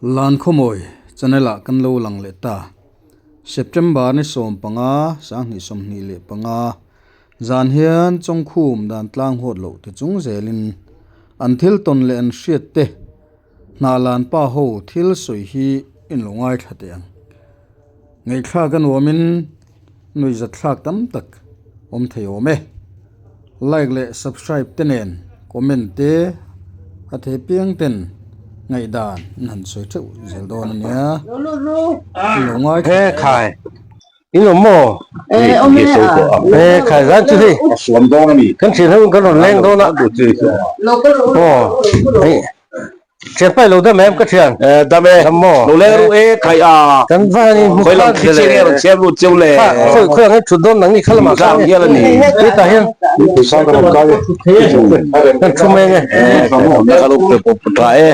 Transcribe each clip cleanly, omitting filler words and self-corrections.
Lan Khawmawi channel ah kan lo lang leh ta. September ni 15, 2025 zan hian Chawngkhum dan tlang huat loh te chung zelin an thil tawn leh an hriat te Hnah lan pa ho thil sawi hi in lo ngaithla teh ang. Ngaihthlak a nuamin nuihzatthlak tam tak awm thei awm e. Like leh subscribe te nen comment te a thei piang ten ngaihdan an han sawi theuh zel dawn a nia. In lo ngaithla teh ang. In awm maw? E khai zan chu hei kan thian ho in kan rawn leng dawn a. Aw hei thian pai lo dam em ka thian. E dam e. Dam maw? Lo leng ru e khai a. Kan va han in hmu Khoi lam khi che nge rawn siam lut cheu le. Kha khoi khoi ang thut dawn nang ni kha lamah khan. Hial a ni. Hetah hian kan thu mai nge. E ka lo pe pawp tha e.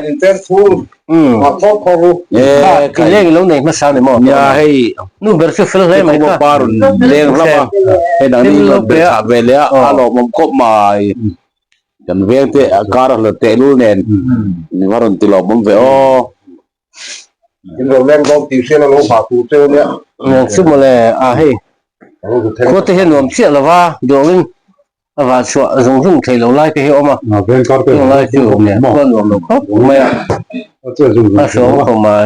Kha i leng i lo nei hmasa ni maw? Nia hei nu ber chu fel hle mai kha. Pa rawn leng hlauh a, hei nang ni rawn ber chah ve leh a, a lawmawm khawp mai. Kan veng te kar a hlat tehlul nen va rawn ti lawmawm ve aw. In rawn leng dawn tih hriat a lo nghah tur cheu nia. Chu mawle a hei khua te hian nuam chiah lova duangin A vah chhuah zung zung thei lo lai te hi a awm a, chung lai chu khua nuam lo khawp mai a, a hrawng khawp mai.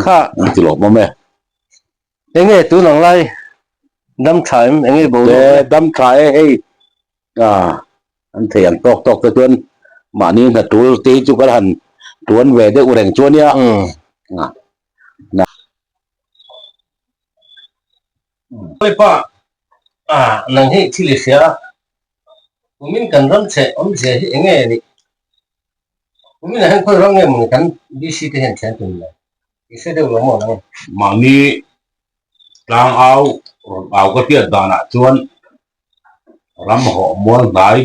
Kha ti lawm awm e. Enge tun ang lai dam tha em enge boruak e? Dam tha e hei a an thei ang tawk tawk te chuan mahni hna tul te hi chu kan han tuan ve deuh reng chu ania. Pawipa, ah, nang hi thil i hria a, kumin kan ram chhe awmzia hi enge a nih? Kumin ah hian khawi ram nge mawni kan DC te hian thian tum lo? I hre deuh lo maw nang? Mahni tlang au rawn au ka hriat danah chuan ram hawh mual hnai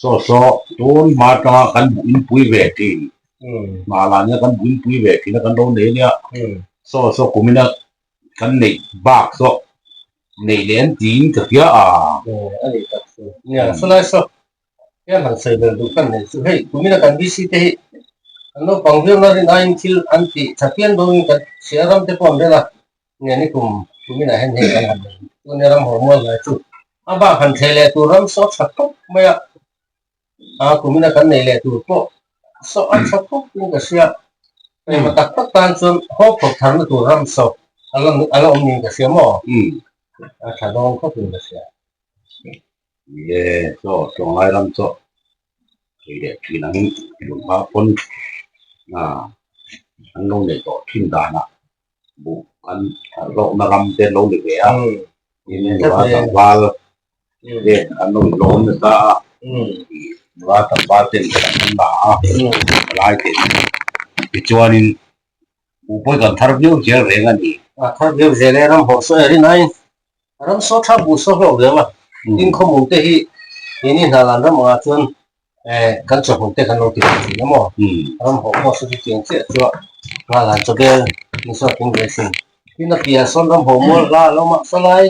saw saw tun hma atanga kan buh inpui ve thin hna lah nia kan buh inpui ve thin a kan lo nei ania saw saw kumina kan neih bak saw neih leh an tiin ka hria a. A nih tak chu. Nia saw lai saw hian han sawi ber duh kan nei chu hei kumina kan VC te hi an naupang viau na rin aiin thil an tih tha pian dawnin kan hria ram te pawh an rel a Nge ni kum kuminah hian hei kan han nei tun e ram haw mual hnai chu a bak han thleh leh tur ram saw tha khawp mai a, a kumina kan nei leh tur pawh saw a tha khawp in ka hria engemaw tak tak tan chuan haw phawk tharna tur ram saw a la a la awm niin ka hria maw a tha dawn khawp in ka hria. Nge chaw tlawng lai ram chaw thei leh thin angin tun hma pawn an lo nei tawh thin danah buh an hlawkna ram te an lo ni ve a, tin nula tlangval te an lo inlawm nasa a, nula tlangval ten an la a, palai ten tichuanin buh pawh kan thar viau zel reng a ni. A thar viau zel e, ram hawh saw e rin aiin ram saw tha buh saw hlawk viau a, tin khawmung te hi keini hna lan ram angah chuan kan chawhmeh te kan lo ti ve thin a maw ram hawh pawh saw chu chiang chiah chu a nghal han chaw bel ni saw a tling ve thin tin a piah sawn ram hawh mual hla a lo mah saw lai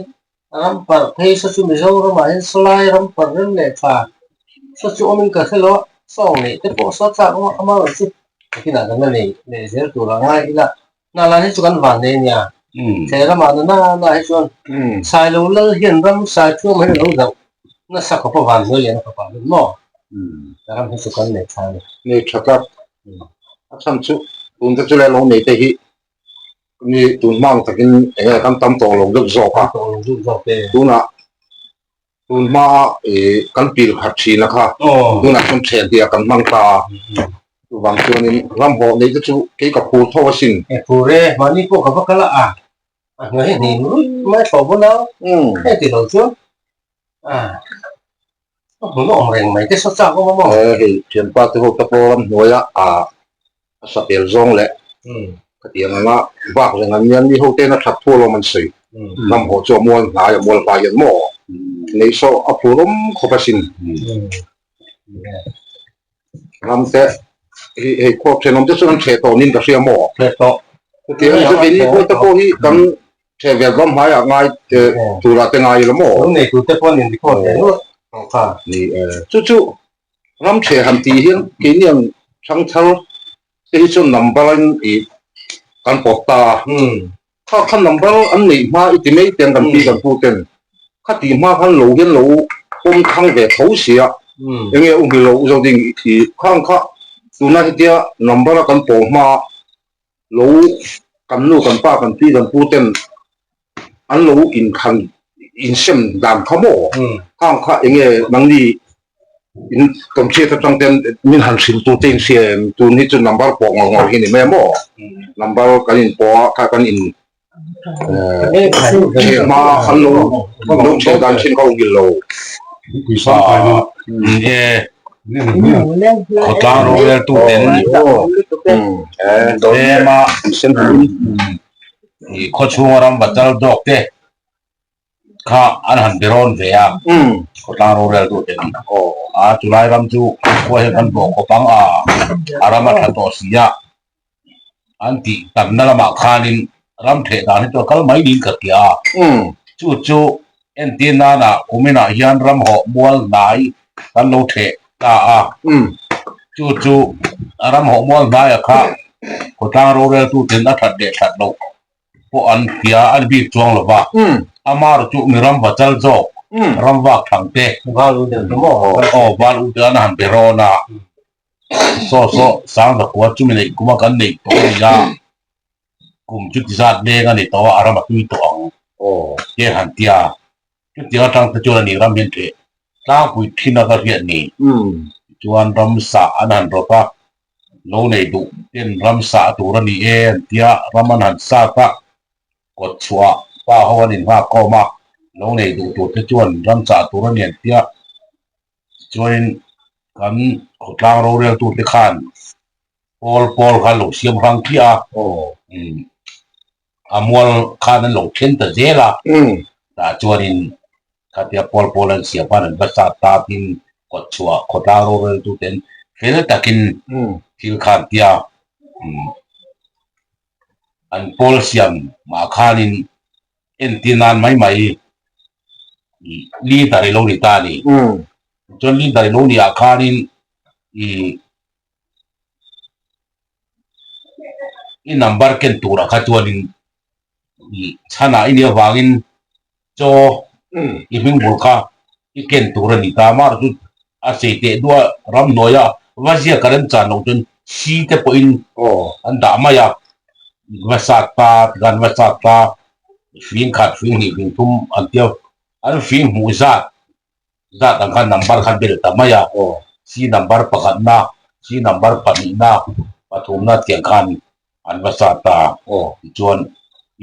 ram parh phei saw chu Mizoramah hian saw lai ram parh rem leh tha saw chu awmin ka hre lo a sawng neih te pawh saw tlak a amaherawhchu chu nakinah kan la nei leh zel tur a ngai ila hna lan hi chu kan van nei a nia thei ramah na na na hi chuan Sailo lal hian ram sai thuam hian a lo zauh nasa khawp a van hnuai lian a fapa hlun maw ram hi chu kan nei tha a ni. Nei tha tak a chhan chu tun te chu leh lo nei te hi mi tun hmang takin eng nge kan tam tawh lo deuh zawk a tunah tun hma ih kan pil khat thin a kha tunah chuan then tih ah kan hmang ta a chuvang chuanin ram hawh nei te chu kei ka phur tho asin. E phur e, mahni pawh ka va kal a a hnuai hi hnim ruih mai thlawh bawlh a, hei ti lo chuan a hmun a awm reng mai te saw chak awm a maw. E hei thianpa te ho te pawh ram hnuaia a sapel zawng leh khatiang anga vak reng an nia mi ho ten a that thu alawm an sawi ram hawh chu a mual hnai a mual hnai hian maw neih saw a phur awm khawp asin ram te hi hei khaw thenawm te chuan an theh tawh niin ka hria maw chutiang a ni chuan keini pawh te pawh hi kan theh vel ram hmaiah ngai turah te ngai ila maw ni e chu chu ram theh han tih hian keini ang thangthar. Te hi chuan number in i kan pawt ta a. Kha kha number an neih hma i ti mai ten kan pi kan pu ten kha tih hma khan lo hian lo pawm thang ve tho sia enge u hmilo u zo ding i thi khang kha tuna hetia number a kan pawh hma lo kan nu kan pa kan pi kan pu ten an lo inkhan insem dan kha maw khang kha enge nangni in tawmchhiat atang ten min han hrilh tur te in hria em tun hi chu number pawh ngawr ngawr hi ni mai a maw number kan in pawh a kha kan in theh hma an lo lo theh dan thin kha awm lo. Khawtlang roreltu ten tlema khawchhunga ram va chal zawk te kha an han be rawn ve a, khawtlang roreltu ten a chulai ram chu khua hian kan bawh khawp ang a, a ram a tha tawh si a, an tih tamna lamah khanin ram theh dan hi chu a kal mai niin ka hria a, chu chu entir nana kuminah hian ram hawh mual hnai kan lo theh ta a, chu chu ram hawh mual hnaiah kha khawtlang roreltu ten a that leh that loh pawh an hria a ni bik chuang lo va, amah chu mi ram va chal zawk, ram vak thang te, aw val u te an han be rawn a, saw saw sang zakua chu mi neih kuma kan neih tawh a ni a, kum chu ti zat leng a ni tawh a, a ram a tui tawh ang te an han ti a, chutiang atang te chuan a ni ram hian theh tlangpui thin a ka hriat ni, tichuan ramsa an han rawt a. Lo nei duh ten ram sah tur a ni e an tia, ram an han sat a, kawt chhuah pa ho an innghakkhawm a, lo nei duh tur te chuan ram chah tur a ni an tia. Tichuanin kan khawtlang roreltu te khan pawl pawl kha an lo siam hrang chiah a, a mual khan an lo then ta zel a, tah chuanin Khatia pawl pawl an siam khan an va sat ta tin kawt chhuah khawtlang roreltu ten fel takin thil kha an tia an pawl siam mah khanin entir nan mai mai leader i lo ni ta a ni. Chuan leader i lo ni ah khanin ih i number ken turah kha chuanin ih chhanah i nih avangin Chaw i hming bul kha i ken tur a ni ta. Amah chu a sei teh duah ramhnuaia va ziak a remchan loh chuan si te pawhin an dah mai a, va sat ta tikhan va sat ta fing khat fing hnih fing thum an tia an fing hmuh zat zat ang khan number kha bel ta mai a, si number pakhatna si number pahnihna pathumna tiang khan an va sat ta tichuan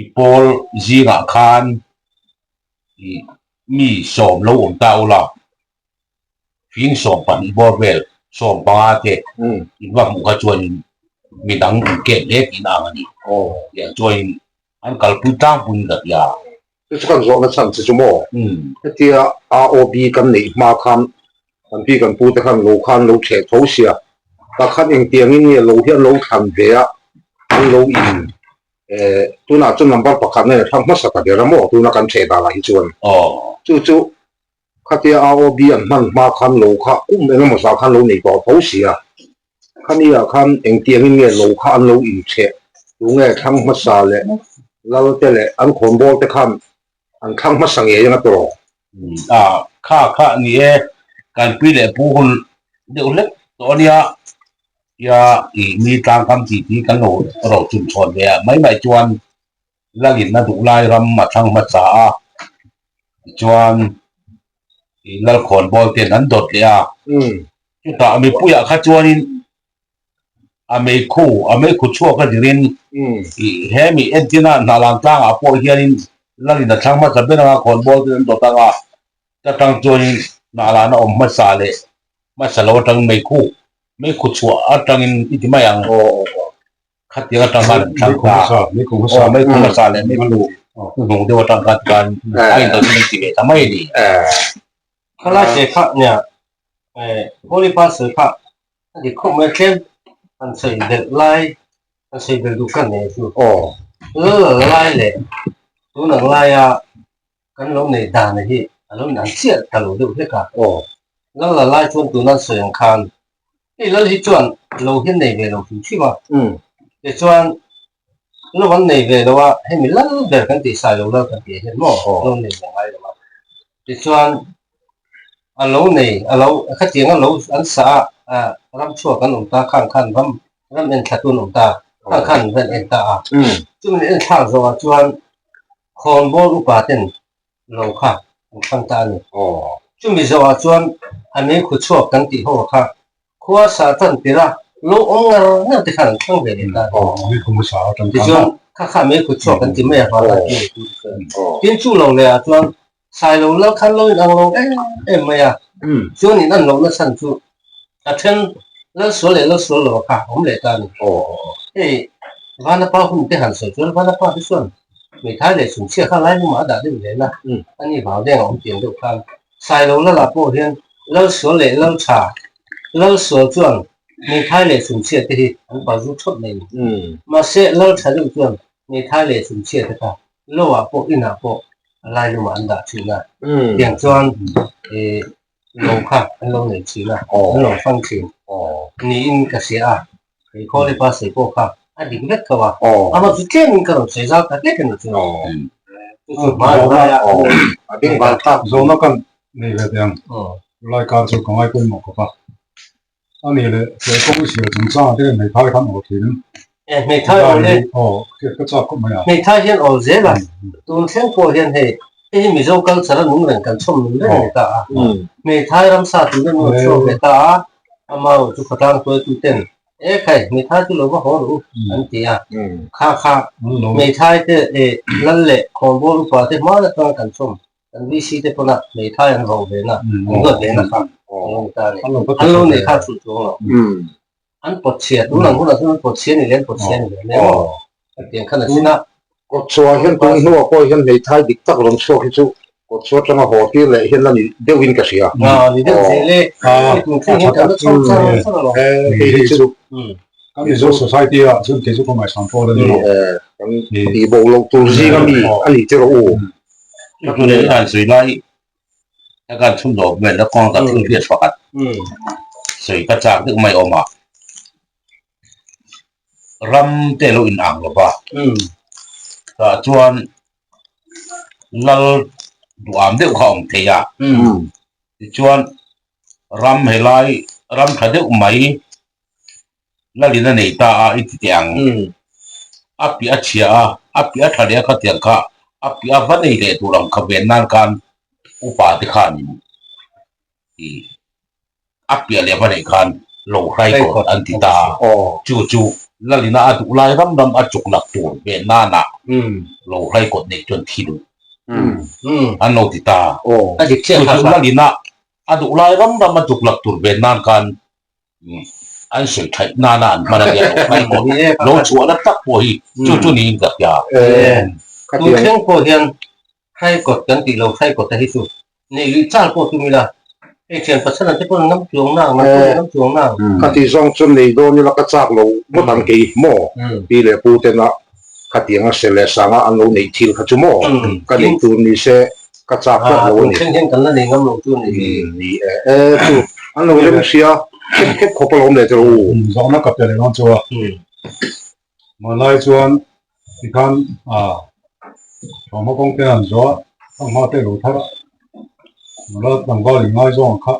i pawl zingah khan i mi sawm lo awm ta ula fing 12 bawr vel 15 te in va hmuh kha chuanin midang in ken hle tihna ang a ni tiang chuanin an kalpui tlangpui in ka ti a. Chu chu kan zawhna chhan che chu maw? Hetia ROB kan neih hma khan kan pi kan pu te khan lo khan lo chheh tho sia, tah khan engtiangin nge lo hi an lo thlan ve a, an lo in tunah chuan number pakhat na in thlang hmasa ta ber a maw tuna kan chheh danah hi chuan. Chu chu khatia ROB an hman hma khan lo kha kum engemaw zah khan lo nei tawh tho sia, Khami ah khan engtiangin nge lo kha an lo inchheh? Tunge thlang hmasa leh lal te leh an khawnbawl te khan an thlang hmasa ngei anga tawh? A, kha kha ni e, kan pi leh pu hun deuh hlek tawh ania, tia i mi tlangkam tih tih kan lo ro chum chhawn ve a, mai mai chuan lalin a duh lai ram a thlang hmasa a, tichuan i lal khawnbawl ten an dawt leh a, Chutah mipuiah kha chuanin a meikhu, a meikhu chhuak a dirin he mi entina hnahlang tlangah pawh hianin lalin a thlang hmasa ber anga khawnbawl ten an dawt anga ta tang chuanin hnahlan a awm hmasa leh hmasa lo atangin meikhu, meikhu chhuah atangin i ti mai ang. Khatiang atang khan an thlang ta. Aw, meikhu hmasa leh meikhu hnuhnung deuh atang khan tikhan a indawtin an ti ve ta mai a ni. Khalai te kha nia Holy Pastor kha a dik khawp mai tlem han sawi belh lai han sawi belh duh ka nei chu lal lal lai leh tun ang laia kan lo nei dan hi a lo inang chiah ta lo deuh hlek a lal lal lai chuan tuna sawi ang khan hei lal hi chuan. lo hian nei ve lo hrim hrim a. Tichuan lo an nei ve lo a, hemi lal ber kan tih sai lo lal kan tih ah hian maw lo nei ve ngai lo a. Tichuan a lo nei a lo khatiang a lo an sa a ram chhuak an awm ta khang khan ram ram en thla tu an awm ta khang khan an en ta a. Chumi en thlak zawhah chuan khawnbawl upa ten lo kha an thlang ta a ni. Chumi zawhah chuan a meikhu chhuak kan tih ho kha khua sa tan tirh a lo awm ngar ngar te khan an thlang ve leh ta a ni. Tichuan kha kha meikhu chhuak kan ti mai a hmanlai chu ni tin chu lo leh ah chuan Sailo lal khan lo in ang lo em em mai a, chuan in an lohna chhan chu a then lal sual leh lal sual lo kha awm leh ta a ni. Hei Vanapa hun te han sawi chuan Vanapa te chuan hmeithai leh chhunchhia kha lai lamah a dah deuh zel a, a ni vau deng a awm tiang deuh khan Sailo lalah pawh hian lal sual leh lal tha, lal sual chuan hmeithai leh chhunchhia te hi an pazu thawt mai a ni. Mahse lal tha deuh chuan hmeithai leh chhunchhia te kha Loah pawh inah pawh a lai lumah an dah thin a, tiang chuan ih lo kha an lo nei thin a, an lo fang thin niin ka hria a, kei Khawli pa sawi pawh kha a dik vek tho a, amah chu tlemin ka rawn sawi zau ta hlek a ni chu. Chu chu hma an lai a. A ding val thlak zawhna kan nei ve teh ang, lai kar chu ka ngai pawimawh khawp a. A nih leh he kawng sial chungchangah te hian hmeithai khan awl thin em? E, hmeithai awl e. Aw, hriat ka chak khawp mai a. Hmeithai hian awl zel a, tun thleng pawh hian hei, hei hi Mizo culture a nung reng kan chhawm nung reng ve ta a. Hmeithai ramsa tun a nung chhuak ve ta a, amarawh chu khawtlang hruaitu ten, E khai, hmeithai chu lo va haw rawh u, an ti a. Kha kha, hmeithai te e lal leh khawnbawl upa te hma atanga kan chhawm Kan VC te pawn a hmeithai an vau ve na, an ruat ve na kha an lo ni ta a ni. An lo nei kha chhun chuang lo. An pawt chhia, tun ang hunah chuan an pawt chhia ni leh an pawt chhia ni leh hle maw? Hetiang khan a sin a. Kawtchhuah hian tun hnuah pawh hian hmeithai dik tak rawn chhuak hi chu kawtchhuah atanga haw tir leh hian la ni deuhin ka hria. Ni deuh zel e. Hei tun thleng hian kan la chho char char alawm. Hei hi chu kan Mizo society ah chuan kei chu ka ngaihsan pawh la ni lo. Kan tihbo loh tur zinga mi a ni che rawh u. Tuna an sawi lai a kan chhun dawp vel a kawng ka thil hriat pakhat sawi ka chak deuh mai awm a, ram te lo in ang lo va, tah chuan lal duham deuh kha a awm thei a, tichuan ram helai ram tha deuh mai Lalin a nei ta a i ti teh ang. A piah a chhia a, a piah a tha leh a khatiang kha a piah a va nei leh tur ang kha ven nan khan upa te khanin i a piah leh va neih khan lo hrai kawt an ti ta a. Chu chu Lalina a duh lai ram ram a chuk lak tur ven nanah lo hrai kawt neih chuan thi duh an lo ti ta. Chu chu Lalina a duh lai ram ram a chuk lak tur ven nan khan an sawi thaih nana an hman a nia lo hmai maw lo chhuahna tak pawh hi chu chu niin ka hria. Tun thleng pawh hian Hraikawt kan tih lo Hraikawt a hi chu neih luih chal pawh tum ila hei thian pasal an te pawh an ngam chuang nang an pawh an ngam chuang nang. Ka tih zawng chuan nei dawn ila ka chak lo ngawt ang kei maw pi leh pu tena khatianga se leh sanga an lo neih thil kha chu maw ka neih tur ni se ka chak tlat lo a ni. Tun thleng hian kan la nei ngam lo chu a ni. Ni e e chu an lo rem hria khep khep khawp alawm leh tawh u. Zawhna ka pe leh dawn chu a. Hmanlai chuan tikhan a thawmhnaw kawng te an zawh a, fanghma te lo thar a, nula tlangval in ngaizawng kha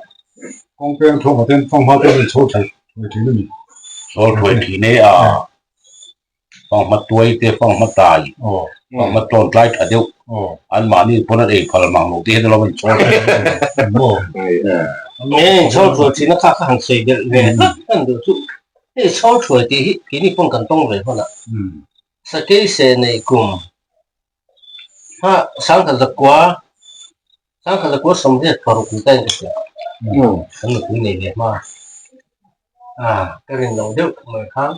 kawng peng thawmhnaw ten fanghma te an chho thuai thin a ni. Chho thuai thin e a. Fanghma tuai te, fanghma tai, fanghma tlawn tlai tha deuh, anmahni pawn an ei phal mang lo te hian alawm an inchhawl thin. Nge inchhawl thuai thin a kha kha han sawi belh ve hlak hman duh chu hei chhawl thuai tih hi keini pawn kan tawng ve hman a, sakei seh nei kum ha sangkhat zakua sangkhat zakua 86 ni ta in ka hria kan nupui nei ve hma a ka rin loh deuh mai khan.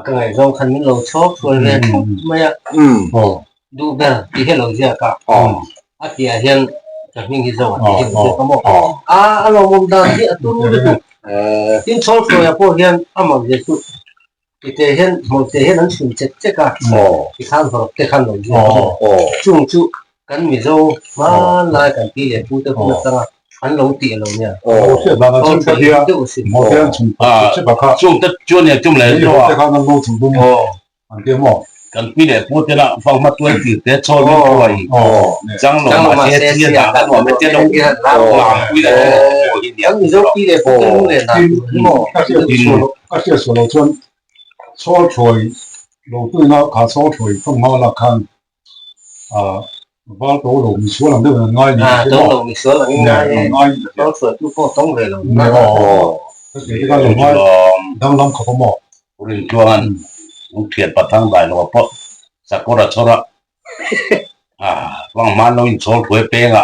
Ka ngaihzawng khan min lo chhawk hruai ve thut mai a, duh ber tih hi a lo ziak a, a tihah hian ka hming hi zo a tih hi a lo ziak a maw? A a lawmawm dan hi a turu lutuk. Tin chhawk hruaiah pawh hian a mak ve chu tite hian hmawlhte hian an chhun chek chek a, tikhan vawrh te khan lo ziak a maw? Chung chu kan Mizo hmanlai kan pi leh pu te hun atanga. An lo tih lo nia. Aw hriat dan an chhung te hian maw te an chhung chep chep a kha. Chung te chuan nia chum leh chu a. Te khan an lo chhung dum an ti maw. Kan pi leh pu te lah fang hma tuai tir te chawl min tuai chang lo mahse chi a dah a nuam e te lo lam pui leh te pawh hi nia. Kan Mizo pi leh pu te lung leh dan tur hi maw. Ka hriat sual ka hriat sual lo chuan chawl thuai lo tuina kha chawl thuai fang hma lak khan Val to lo misual ang deuh in an ngai ni a to lo misual ang in ngai e to sual tu pawh tawng ve lo ni aw ka ti ka lo ngai danglam khawp a maw Rin chuan an thian pathang dai lo pawh sakawr a chhawr a vang hman lo in chhawl thuai peng a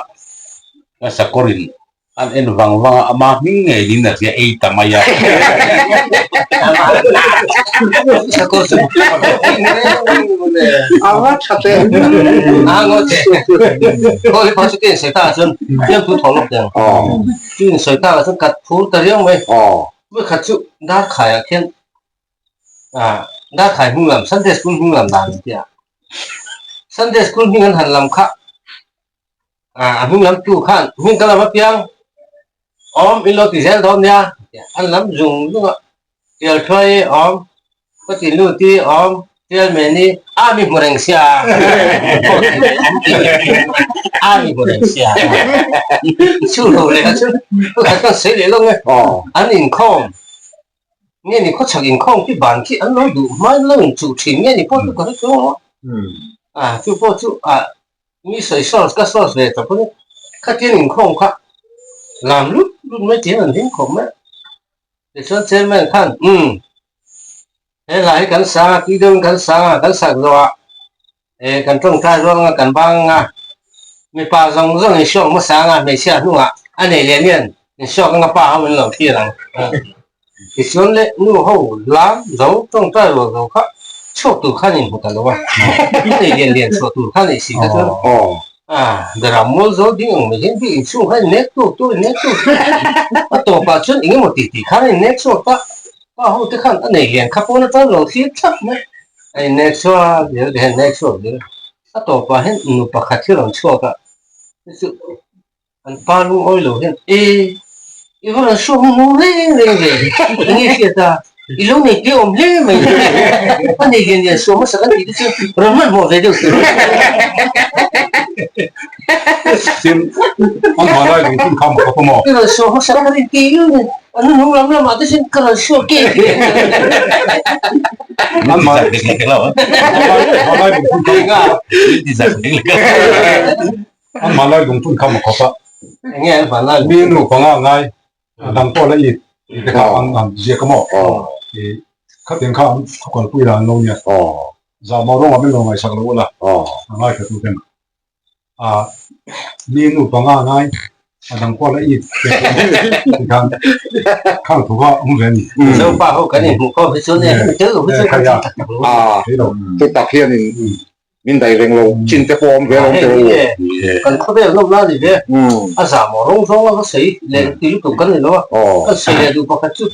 ka sakawr in An en vang vang a, ama hming ngei in a zia ei ta mai a. Sunday school hming an han lam kha. A hnung lam tu khan hming ka lam apiang awm in lo ti zel dawn nia an lam zung zung a tial thuai awm ka ti nu ti awm tial meni a mi hmu reng sia a mi hmu reng sia chu lo leh a chu ka khat kan sawi leh lawng e an inkhawm nge ni khawchhak inkhawm khi ban khi an lo duh hma in lo inchuh thin nge ni pawh chu ka hre chuang lo a chu pawh chu a Mi sawi source ka source ve tawp a ni. Khatiang inkhawm kha lam lut lut mai tih an ding khawp mai. Tichuan chairman khan umm he hla hi kan sang a, tui deuhin kan sang a, kan sak zawh ah eh kan tawngtai ruang a, kan bang ang a, mipa zawng zawng inhriawk hmasa ang a, hmeichhia hnungah a nei leh mian inhriawk anga pa ho in lo thlir ang. Tichuan le nu ho lam zo tawngtai rual zo kha chhuak tur khan in hmu ta lo a, in nei lian lian chhuah tur khan ei si kha chuan a beram mual zo ding ang mai hian bik inchhung khan in nek tur tur in nek tur tur a tawpah chuan eng emaw tih tih khan a in nek chhuak ta, pa ho te khan a nei lian kha pawn atang lo thlir thlap mai a in nek chhuak zel te hian nek chhuak zel a tawpah hian nu pakhat hi a rawn chhuak a chu An pa lungawi lo hian, E, i va rawn hruak hmu reng reng ve, eng nge hriat a, i lo nei tlem awm hle mai, a nei lian lian suam hmasa kan tih te chu rawn hmanhmawh ve deuh tur. Tin, an hma lai lung hun kha maw ka pawm aw? I rawn suam hmasa ka rin tih yu nen, an hnung lam lamah te chuan ka rawn hruak ke. An hma lai lung hun kha maw ka pawm? An hmanlai lungphun kha maw khawp a. Enge an hmanlai Mi nu panga ngai a dang pawh la it tih te kha an han ziak a maw? I khatiang kha an khaw kalpui la an lo nia. Zahmawh rawngah min lo ngaihsak lo ula a ngaithla tu ten. A mi nu panga ngai a dang pawh la it tih khan khang thu kha awm ve a ni. Zopa ho kan inhmuh khawm hi chuan e tel lo hi chuan kan ti tak tak lo. Chutak hianin Min dai reng lo chin te pawh awm ve lo teh u. Kan khawvel nawm la ni ve. A zah maw rawng zawng a va sawi leh ti lutuk kan ni lo a. Kan sawi leh duh pakhat chu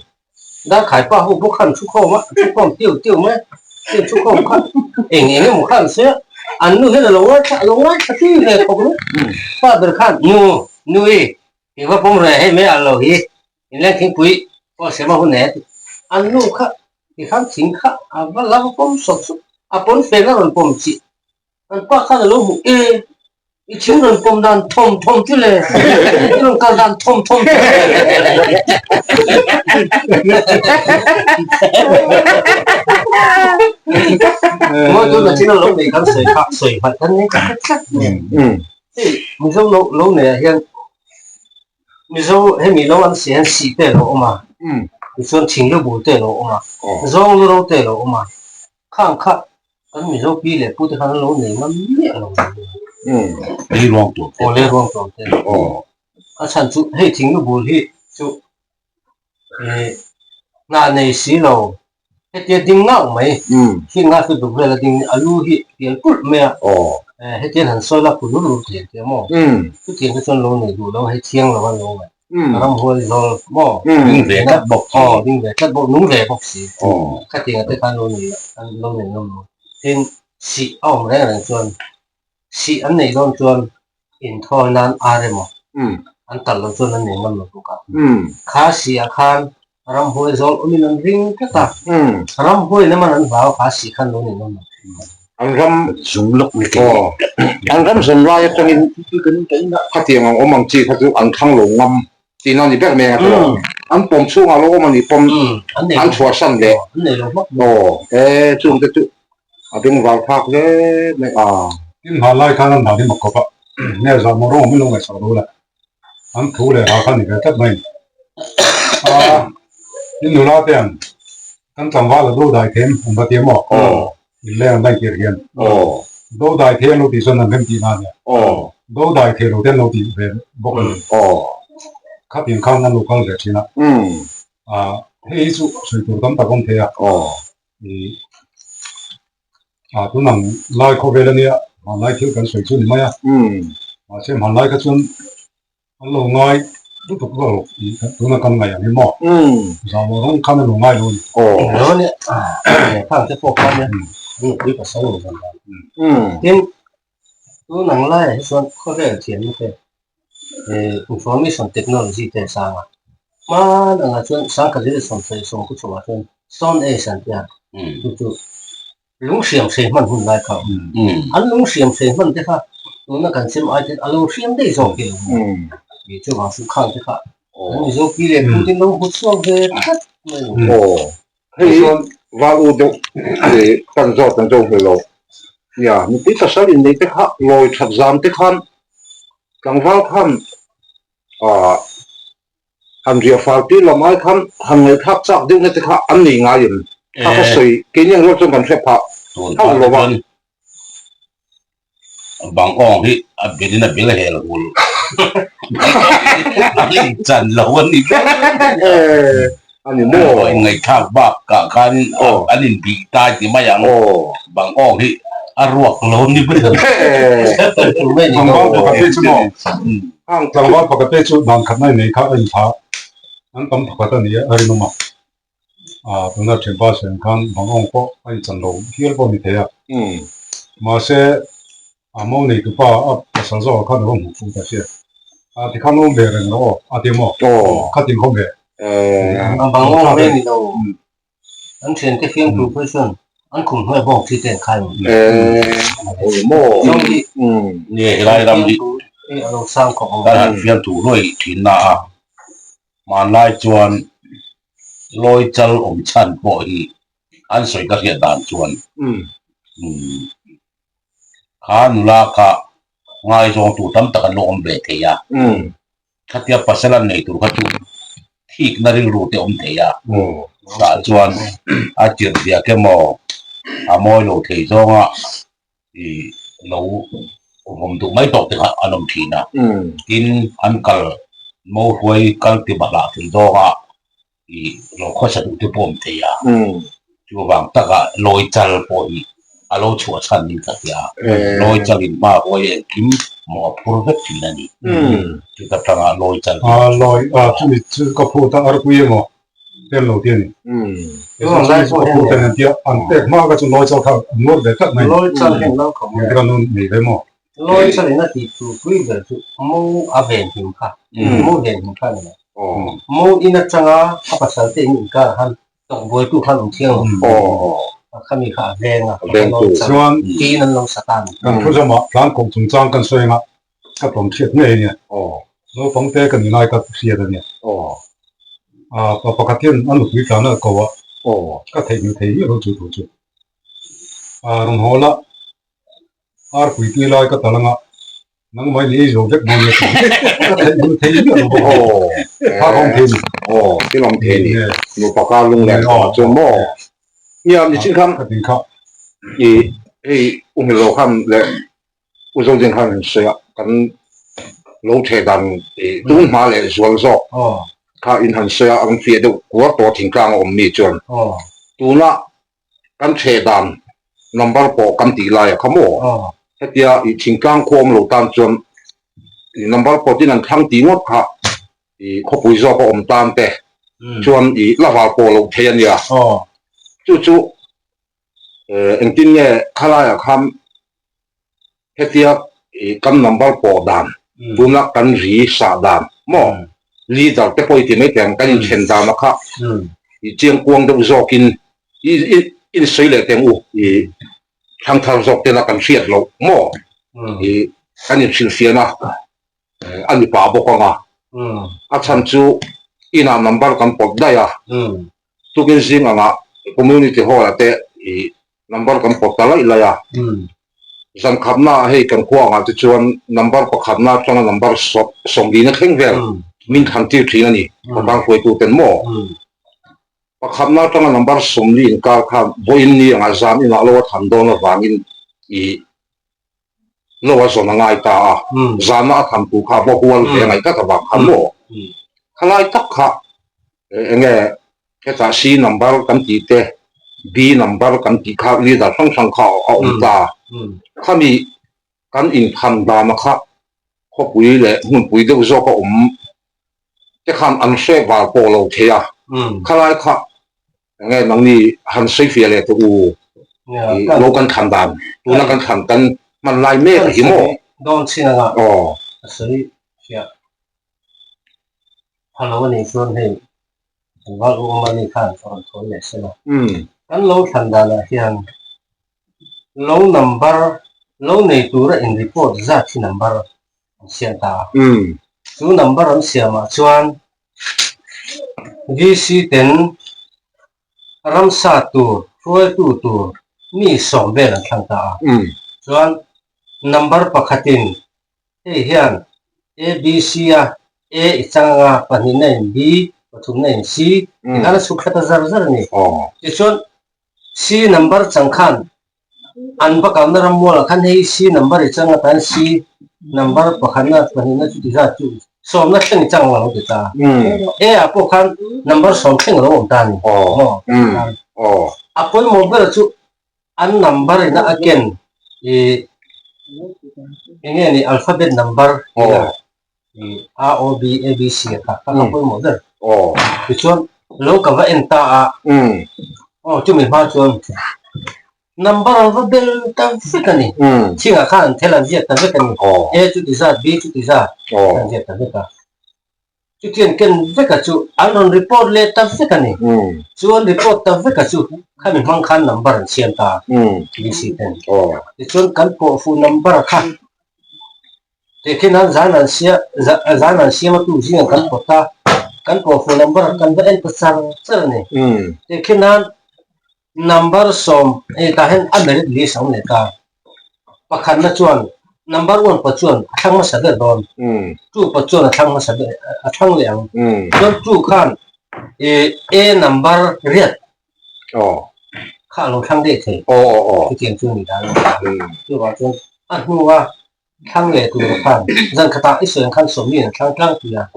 Darkhai pa ho bawk khan thu khawm a, thu khawm tiu tiu mai a. Tiu thu khawm kha eng eng emaw khan sawi a, an nu hian a lo ngaithla a lo ngaithla tui ve khawp mai. Pa ber khan nu nui i va pawm reh hei mai a lo hi inleng thingpui pawh sem a hun e ti. An nu kha tikhan thing kha a va la va pawm sawt sawt a pawn fen a rawn pawm chih. An pa khan a lo hmuh e i thing rawn pawm dan thawm thawm chu le i rawn kal dan thawm thawm chu le. Mawi tuna chin a lo nei kan sawi kha sawi hmaih kan nei ta tlat tlat mai. Hei Mizo lo lo nei ah hian Mizo hemi lo an si hian sih te a lo awm a, tichuan thing lu bul te a lo awm a, zawng lu ro te a lo awm a, khang kha kan Mizo pi leh pu te khan an lo nei ngam miah lo mai. Lei ruang tur te. Aw lei ruang tur te. A chhan chu hei thing lu bul hi chu Hna nei si lo, hetia ding ngauh mai, hing nga chu duk vel a ding a lu hi pian pulh mai a, hetian han sawi la phu lur lur thei ang maw? Chutiang te chuan lo nei duh lo, hei thiang lo a lo ngaih, ramhuai zawl maw? Ding ve tlat bawk si. Aw, ding ve tlat bawk, nung ve bawk si. Khatiang te khan lo nei an lo nei ngam lo. Tin, sih a awm reng reng chuan, sih an neih dawn chuan inthawi nan ar emaw? An talh loh chuan an nei ngam lo bawk a. Kha sih-ah khan ramhuai zawl awmin an ring tlat a. Ramhuai laman an hlau a, kha sih khan lo nei ngam lo. An ram zum lawk ni thei. Aw, an ram zawm lai atangin khatiang ang awm ang chi kha chu an thlang lo ngam tihna a ni ber mai ang a tawh. An pawm chhungah lo awm a nih pawm an chhuahsan leh. Aw, e chungte chu a bengvar phak hle mai a. Tin hma lai khan an mahni mak khawp a, nge zah maw rawng min lo ngaihsak lo la, an thu leh ha kha ni ve tlat mai ni. A, in nula te ang kan tlangval a do dai them an va ti maw? In leng an daih tir hian do dai thei an lo tih chuan an rem tih na a nia, do dai thei lo te an lo tih ve bawk a ni. Khatiang khan an lo kal ve thin a, hei hi chu sawi tur tam tak awm thei a. A tunang lai khawvel ania hmanlai thil kan sawi chu ni mai a mahse hmanlai kha chuan an lo ngai lutuk lo tuna kan ngaih ang hi maw zah lo rawng khan an lo ngai lo a ni. Lo ania khang te pawh khan nia nupui pasal ni dan dan tin tunang laiah hi chuan khawvel thiamna te information technology te a sang a hman angah chuan sangkhat 70 chhuah chuan stone age an tia chu chu Lung hriam hrei hman hun lai kha a awm. An lung hriam hrei hman te kha tuna kan chem ai te a lo hriam daih zawk hi a lo ni. Ih chuvang chu khang te kha an Mizo pi leh pu te lo hmu chhuak ve tlat mai a ni. Aw, hei val u deuh ih kan zawt an zo hmel lo. Nia, nupui pasal innei te kha lawi that zam te khan tlangval khan ah Han riah fal tir lam ai khan han ngaihthlak chak deuhna te kha an nei ngai em? Kha ka sawi keini ang rual chuan kan hre phah hauh lo a. Bang awng hi a bil in a bil hel hul a in chan lo a ni ber. A ni maw? In ngaihthlak bak kah khan an in bih tai ti mai ang. Bang awng hi a ruak lo ni ber. Tlangval pakhat te chu maw? Tlangval pakhat te chu dan khatna in nei kha a inthla an tam pakhat a ni a, a rinawm a. Tuna thianpa sawi ang khan bang awng pawh a inchan lo hial pawh a ni thei a. Mahse, a mo neitupa a pasal zawkah khan a va hmuh fuh ta sia. Tikhan awm ve reng lo aw, a ti maw? Khatin khawm ve. A bang awng reng ni lo. An thiante fiamtu phei chuan an khum hnuai bawk thi te an khai mai. Zawng hi Nge helai ram hi a lo sang khawp ang. Kan han fiamtu hnuai thin na a, hmanlai chuan lawi chal awm chhan pawh hi an sawi ka hriat dan chuan kha nula kha ngaizawngtu tam tak an lo awm ve thei a. Khatia pasal an nei tur kha chu thikna rilru te awm thei a, tah chuan a tirhbiak emaw a mawi lo thei zawnga ih lo vawm duh mai tawk te kha an awm thin a, tin an kal mo hruai kal ti bahlah thei zawnga ih lo khawsa duh te pawh awm thei a, chuvang taka lawi chal pawh hi a lo chhuah chhan nin ka hria, lawi chal in hma huai engkim maw a phur vek thin a ni, chuta tanga lawi chal hi a lawi a chumi chu ka phut a arpui emaw tel lo ti a ni, ka phut a ni an tia an pek hma kha chu lawi chal kha an nuar ve tlat mai a ni, Lawi chal hian lo khawp mai a nun nei ve maw. Lawi chal in a tih tur pui ber chu mo a ven him kha, mo ven him kha a ni lo. Mo in atanga a pasal te in inkar ah khan tawkbuaitu khan awm thiang lo. Khami kha a veng a, lawi chal tiin an lo sa ta a ni. Kan thu zawmah tlan kawh chungchang kan sawi anga ka tawng hriat ngei a nia. Naupang te ka ni lai ka hriat a nia. Pa pakhat hian a nupui tlan a ko a, ka theihnghilh thei miah lo chu thu chu. Rawn haw la. Arpui tui lai ka tal anga nangmah in ei zo vek dawn nia tih ka theih hmu thei miah lo bawk a, thak awm thei ni. Aw, thil awm thei ni. Nupa kar lung leh tawh chuan maw? Nia, nichin khan ka tin kha. I hei U Hmilo khan leh U Zodin khan han sawi a, kan lo theh dan i tung hma leh zual zawk kha in han sawi a, an fiah deuh kuar tawh thingtlang a awm mi chuan tuna kan theh dan number pawh kan tih lai a kha maw? Hetia i thingtlang khua awm lo tan chuan i number pawh tin an thlang tih ngawt kha i khawpui zawk a awm tan te chuan i la val pawh loh thei a nia. Chu chu engtin nge khalaiah khan hetia i kan number pawh dan tuna kan ri sah dan. Maw leader te pawh i ti mai teh ang kan inthen dan a kha i chiangkuang deuh zawkin i insawi leh teh ang u i thangthar zawk tena kan hriat loh maw i kan inhrilhfiahna a ni pah bawk ang a, a chhan chu inah number kan pawt daih a, tukin zing angah community hall ah te i number kan pawt ta laih laih a, zan khatna ah hei kan khua angah te chuan number pakhatna atanga number sawmlina thleng vel min thlan tir thin a ni, khawtlang hruaitu ten maw? Pakhatna atanga number sawmli inkar khan vawiin ni angah zan inah lo a than dawn avangin i lo a zawn a ngai ta a, zana a tham tur kha a va hual ve a ngaih tlat avang khan maw? Khalai tak kha eng nge hetah C number kan tih te, B number kan tih kha leader hrang hrang kha a awm ta. Khami kan inthan dana kha khawpui leh hmunpui deuh zawk a awm te khan an hre val pawh lo thei a, khalai kha eng nge nangni han sawifiah leh tawh u lo kan thlan dan tuna kan thlan kan hman lai mek a hi maw? Dawn chin anga a sawi fiah pha lo a nih chuan hei kan val u awm a ni khan a rawn thawi leh sela. Kan lo thlan danah hian lo number lo nei tura in report zat hi number an siam ta a. Chu number an siamah chuan VC ten ramsa tur, hruaitu tur mi sawm vel an thlang ta a. Chuan number pakhatin hei hian A, B, C a A i chang anga pahnihna in B, pathumna in C tikhan a chhuk thla ta zar zar a ni. Tichuan C number chang khan An va kalna ram mualah khan hei C number i chang atan C number pakhatna pahnihna chuti zat chu sawmna thleng i chang ang lo ti ta. A ah pawh khan number sawm thleng a lo awm ta a ni. A pawimawh ber chu an number ina a ken i eng nge ni alphabet number ila A O B A B C a kha kha a pawimawh ber. Tichuan lo ka va en ta a aw chumi hma chuan number an va bel ta vek a ni. Chhingah khan an thel an ziak ta vek a ni. A chu ti zat B chu ti zat an ziak ta vek a. Chutiang ken vek a chu an rawn report leh ta vek a ni. Chu an report ta vek a chu khami hmang khan number an siam ta a B C ten. Tichuan kan pawh fuh number kha Tehkhin an zan an sia zan an siam a tu zingah kan pawt a, kan pawh fuh number kan va en ta char char a ni. Tehkhin an number sawm hei tah hian a merit list a awm leh ta. Pakhatna chuan number one pawh chuan a thlang hmasa ber dawn, two pawh chuan a thlang hmasa ber a thlang leh ang. Chuan two khan A number riat kha a lo thlang daih thei. Chutiang chu a ni dan a ni. Chuvang chuan a hnua Thlang leh tur khan zan khatah i sawi ang khan sawmi an thlang tlang pui a,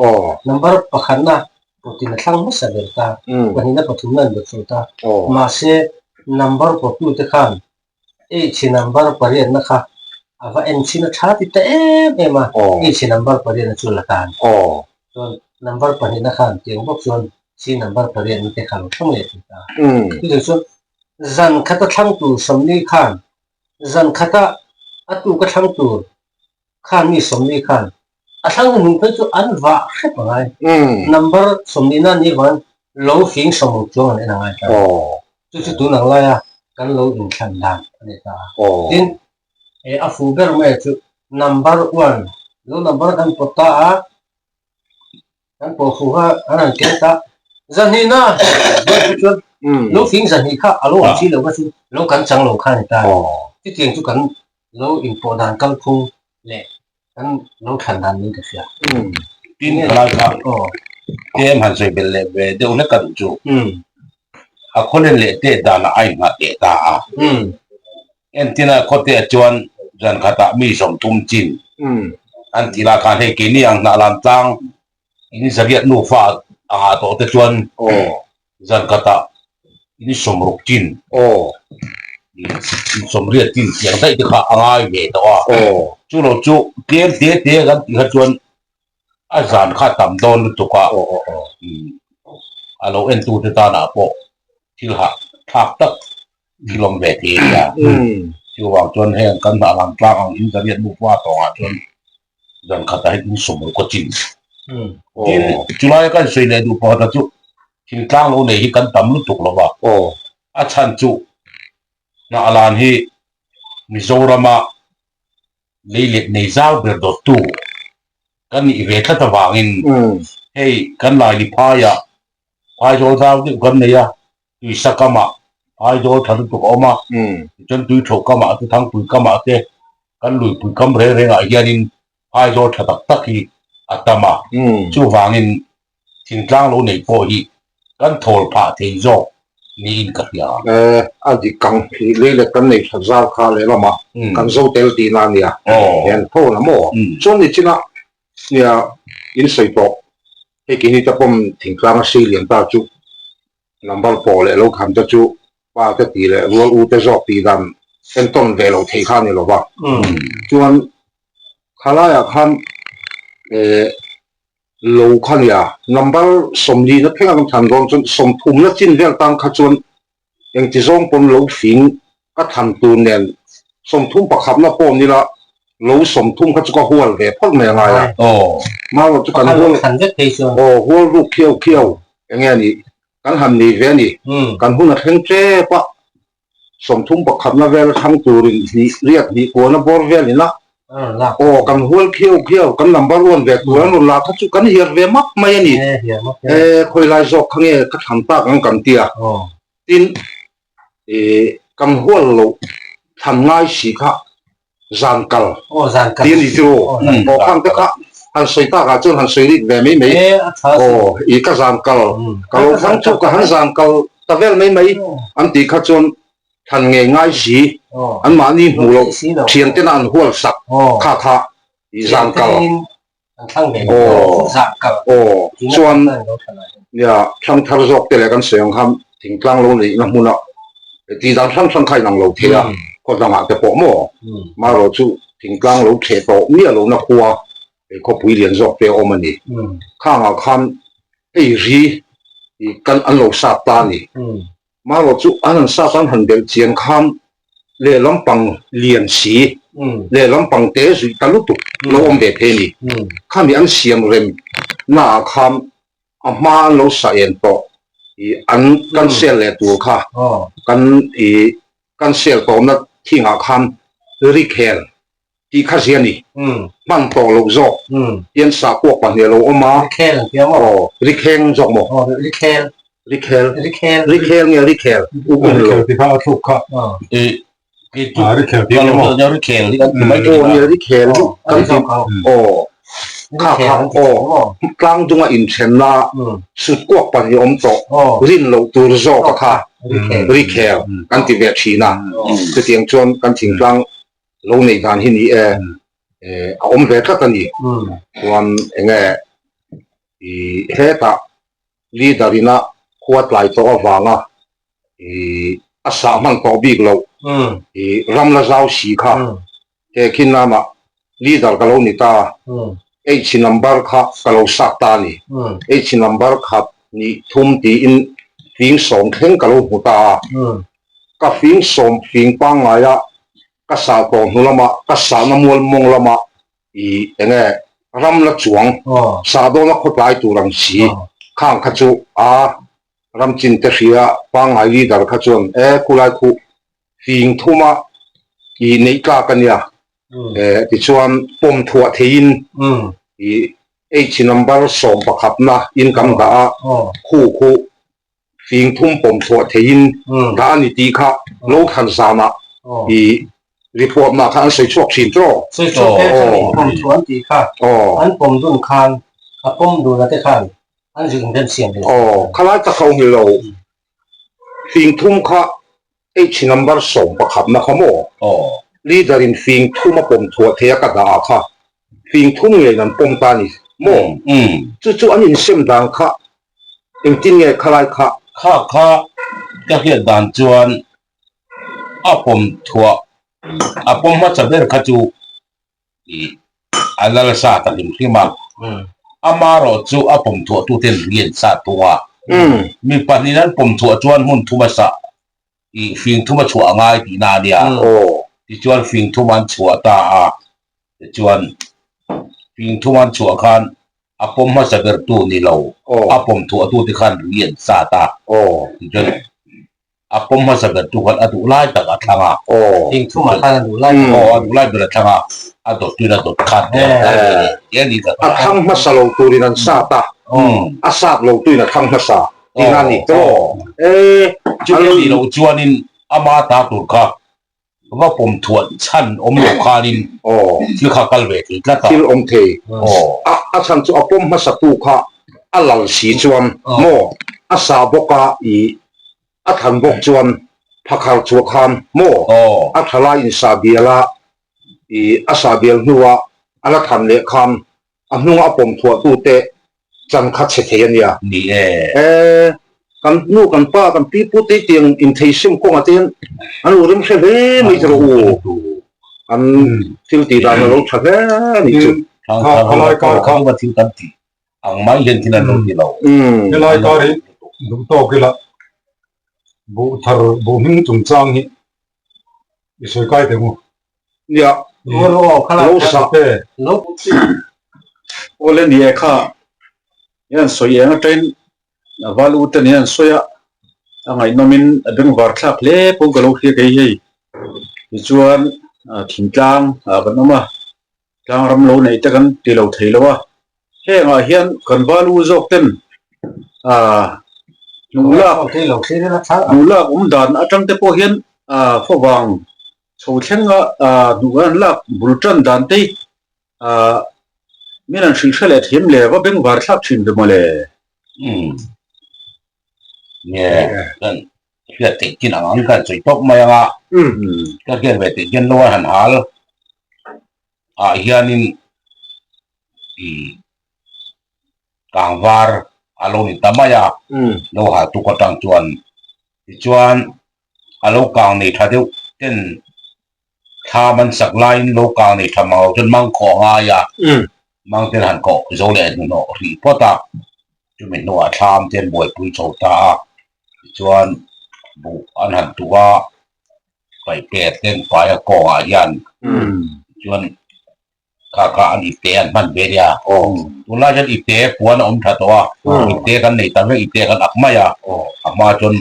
number pakhatna pawtin a thlang hmasa ber ta, pahnihna pathumna an dawt chho ta, mahse number pawtute khan H number pariatna kha a va en chhin a tha ti ta em em a, H number pariatna chu la tan. Chuan number pahnihna khan tiang bawk chuan C number pariatna te kha a lo thlang leh thei ta. Chutiang chuan zan khata thlang tur sawmli khan Zan khata a tuk a thlang tur khan mi sawmli khan a thlang hnuhnung phei chu an vah hrep a ngai. Number sawmli nan ni vang lo fing sawmruk chuang an en a ngai ta. Chu chu tun ang laia kan lo inthlan dan a ni ta a. Tin, a fu ber mai chu number one lo number kan pawt ta a. Kan pawh fu kha an han ken ta. Zahnihna chu chuan lo fing zahnih kha a lo awm si lo kha chu lo kan chang lo kha a ni ta. Chutiang chu kan lo inpawh dan kalphung leh kan lo thlan dan niin ka hria. Tin khalai kha tlem han sawi belh leh ve deuh hlek ka duh chu. A khawlen leh teh danah a inngah teh ta a. Entina khawte ah chuan zan khatah mi 30 chin an ti la khan hei keini ang hnah lam tlang in zariat nufa angah tawh te chuan zan khatah in 60 chin in 80 chin tiang daih te kha a ngai ve tawh a. Chu lo chu tlem te te kan tih kha chuan a zan kha tam dawn lutuk a, a lo entu te tanah pawh thil hah thlak tak thil awm ve thei a nia. Chuvang chuan heng kan hnah lang tlang ang in zariat nufa tawngah chuan zan khatah hian in 60 a chin. Tin, chulaia kan sawi leh duh pakhat chu thingtlang lo nei hi kan tam lutuk lo va, a chhan chu Hnahlan hi Mizorama lei let nei zau ber dawttu kan nih ve tlat avangin hei kan Laili phaiah phaizawl zau deuh kan nei a, tuisa kamah phaizawl tha lutuk a awm a, tichuan tuithoh kamah te thangpui kamah te kan luipui kam reng rengah hianin phaizawl tha tak tak hi a tam a, chuvangin thingtlang lo nei pawh hi kan thawl phah thei zawk niin ka hria. E, a dik ang hi lei leh kan nei that zar kha lehlamah kan zo tel tihna a nia. Hian tho la maw? Chuan nichina nia in sawi tawh hei keini te pawm thingtlang a sei lian ta chu number pawh leh lo khan te chu pa te tih leh rual u te zawk tih dan entawn ve lo thei kha a ni lo va. Chuan khalaiah khan e lo kha nia, number 40 na thleng a kan than dawn chuan 30 na chin vel tan kha chuan engti zawng pawn lo fing ka than tur nen 31 na pawh nila lo 30 kha chu ka hual ve phawt mai angai a. Marawh chu kan hual aw hual ruk khiau khiau enge a nih kan han nei ve a ni, kan hun a thleng tep a. 31 na vel thlang turin hnih riat hnih kuana bawr vel ina aw kan hual khiau khiau kan number one ve tur an rawn la kha chu kan hiar ve map mai a ni e khawi lai zawk kha nge ka thlan tak ang kan tia tin kan hual loh thlan ngai si kha zan kal ti a ni chu aw khang te kha han sawi tak ah chuan han sawi rik ve mai mai aw i ka zan kal ka lo thlang chu ka han zan kal ta vel mai mai an tih kha chuan thlan ngei ngai si an mahni hmuh loh thian tena an hual sak kha kha i zan kal aw chuan nia thlang thar zawk te leh kan sawi ang khan thingtlang lo neihna hmuna tih dan hrang hrang kha inang lo thei a khaw dangah te pawh maw marawh chu thingtlang lo theh tawh miah lohna khua khawpui lian zawk te a awm a ni khangah khan hei ri kan an lo sat ta a ni. Marawh chu an han sat an han belh chian khan lehlam pang lian si, lehlam pang te zuih ta lutuk lo awm ve thei a ni. Khami an siam rem naah khan a hma an lo sa en tawh i an cancel leh tur kha kan i cancel tawhna thingah khan rikhel tih kha zia ni. Hman tawh loh zawk hian sahkuak pahnih a lo awm a. Rikhel ang tia maw? Aw, rikheng zawk maw? Aw, rikhel. Rikhel. Rikhel. Rikhel nge rikhel? U in lo. Rikhel tih kha a thluk kha. Ah, rikhel tih nia maw? Rikhel hi kan ti mai thin a. Aw, nia rikhel hi kan ti. Aw, kha kha aw, tlang dunga inthenna sutkuak pahnih awm tawh, rin loh tur zawk a kha rikhel kan ti ve thin a. Chutiang chuan kan thingtlang lo neih dan hi ni e a awm ve tlat a ni. Chuan enge i hetah leader ina khua tlai tawh avanga i a sah hman tawh bik loh i ram la zau si kha he khin lamah leader ka lo ni ta H number kha ka lo sak ta a ni. H number khat nih thum tiin fing sawm thleng ka lo hmu ta a. Ka fing sawm fing pangngaia ka sah tawh hnu lama ka sahna mual mawng lama i enge ram la chuang sah dawna khawtlai tur ang si khang kha chu a ram chin te hria pangngai leader kha chuan e khulai khu fing thuma i neih tlak a nia e tichuan pawm thuah theiin i H number 11 na in kan dah a khu khu fing thum pawm chhuah theiin dah a ni tih kha lo thlan zanah i report nah khan an sawi chhuak thin tawh. Sawi chhuak te khan in pawm chhuah an tih kha an pawm dun khan a pawm dun a te khan an zuk in remsiam ve. Aw khalai tak ho ni lo fing thum kha H number 11 na kha maw leader in fing thum a pawm chhuah thei a ka dah ah kha fing thum ngeiin an pawm ta a ni maw chu chu an insem dan kha Engtin nge khalai kha? Kha kha ka hriat dan chuan a pawm thuah a pawm hmasa ber kha chu ih a lal sa ta hlim hlim a, amarawh chu a pawm thuah tuten rian sa thung a, mi pahnih an pawm thuah chuan hmun thuma sah ih fing thuma chhuah a ngai tihna a nia, tichuan fing thum an chhuah ta a, tichuan fing thum an chhuah khan. A pawm hmasa bertu ni lo, a pawm thuahtute khan ri an sat a. Tichuan, a pawm hmasa bertu khan a duh lai tak a thlang a. Thingthumah khan a duh lai ber. Aw, a duh lai ber a thlang a, a dawttuin a dawt khan te a thlang ve leh te a ni ka A thlang hmasa lo turin an sat a, a sat lo tuin a thlang hmasa tihna a ni tawh. E, chumi a nih loh chuanin ama ta tur kha Va pawm thuan chhan awm lo khanin thil kha kal ve thei tlat a. Thil awm thei. A a chhan chu a pawm hmasa tu kha a lal si chuan maw a sa bawk a i a than bawk chuan phakhar chhuah khan maw a tha lai in sa bial a i a sa bial hnu a a la than leh khan a hnunga a pawm thuah tu te chan kha chhe thei a nia. Ni e. E, kan nu kan pa kan pi pu te tiang in thei sim kawngah te hian an lo rem hre hle mai chu rawh u. An thil tih dan a lo tha hle a nih chu. Helai kar kha va thil kan tih ang mai hian thil an lo ti lo. Helai kar hi duh tawk ila buh thar buh hming chungchang hi i sawi kai teh u. Nia, lo sak te. Awle ni e kha hian sawi eng atangin a val u te nen an sawi a, a ngaihnawmin a bengvar thlak hle pawh ka lo hria kei hei. Tichuan thingtlang ah kan awm a, tlang ram lo neih te kan ti lo thei lo a, hengah hian kan val u zawk ten hnuh lak hnuh lak awm dan atang te pawh hian favang Chho thlenga hnuh an lak bul tan dan te min an hrilh hre leh thiam le va bengvar thlak thin ve mawle. Umm. Nge kan hriat theih chin ang ang kan sawi tawp mai anga ka hriat ve theih hian lo a han hal ah hianin ih kangvar a lo ni ta mai a lo hal tuk atang chuan tichuan a lo kang nei tha deuh ten thlam an sak laiin lo kang nei tha mang lo chuan mang khawh a ngai a, mang ten han kawh zo leh hnuhnawh hrih phawt a, chumi hnuah thlam te an buaipui chho ta a, tichuan buh an han tuh a, paihpet ten fai a kawngah hian tichuan Kha kha an ipte an hman ve nia. Tunlai hian ipte puan a awm tha tawh a, ipte kan nei tam vek, ipte kan ak mai a, a hma chuan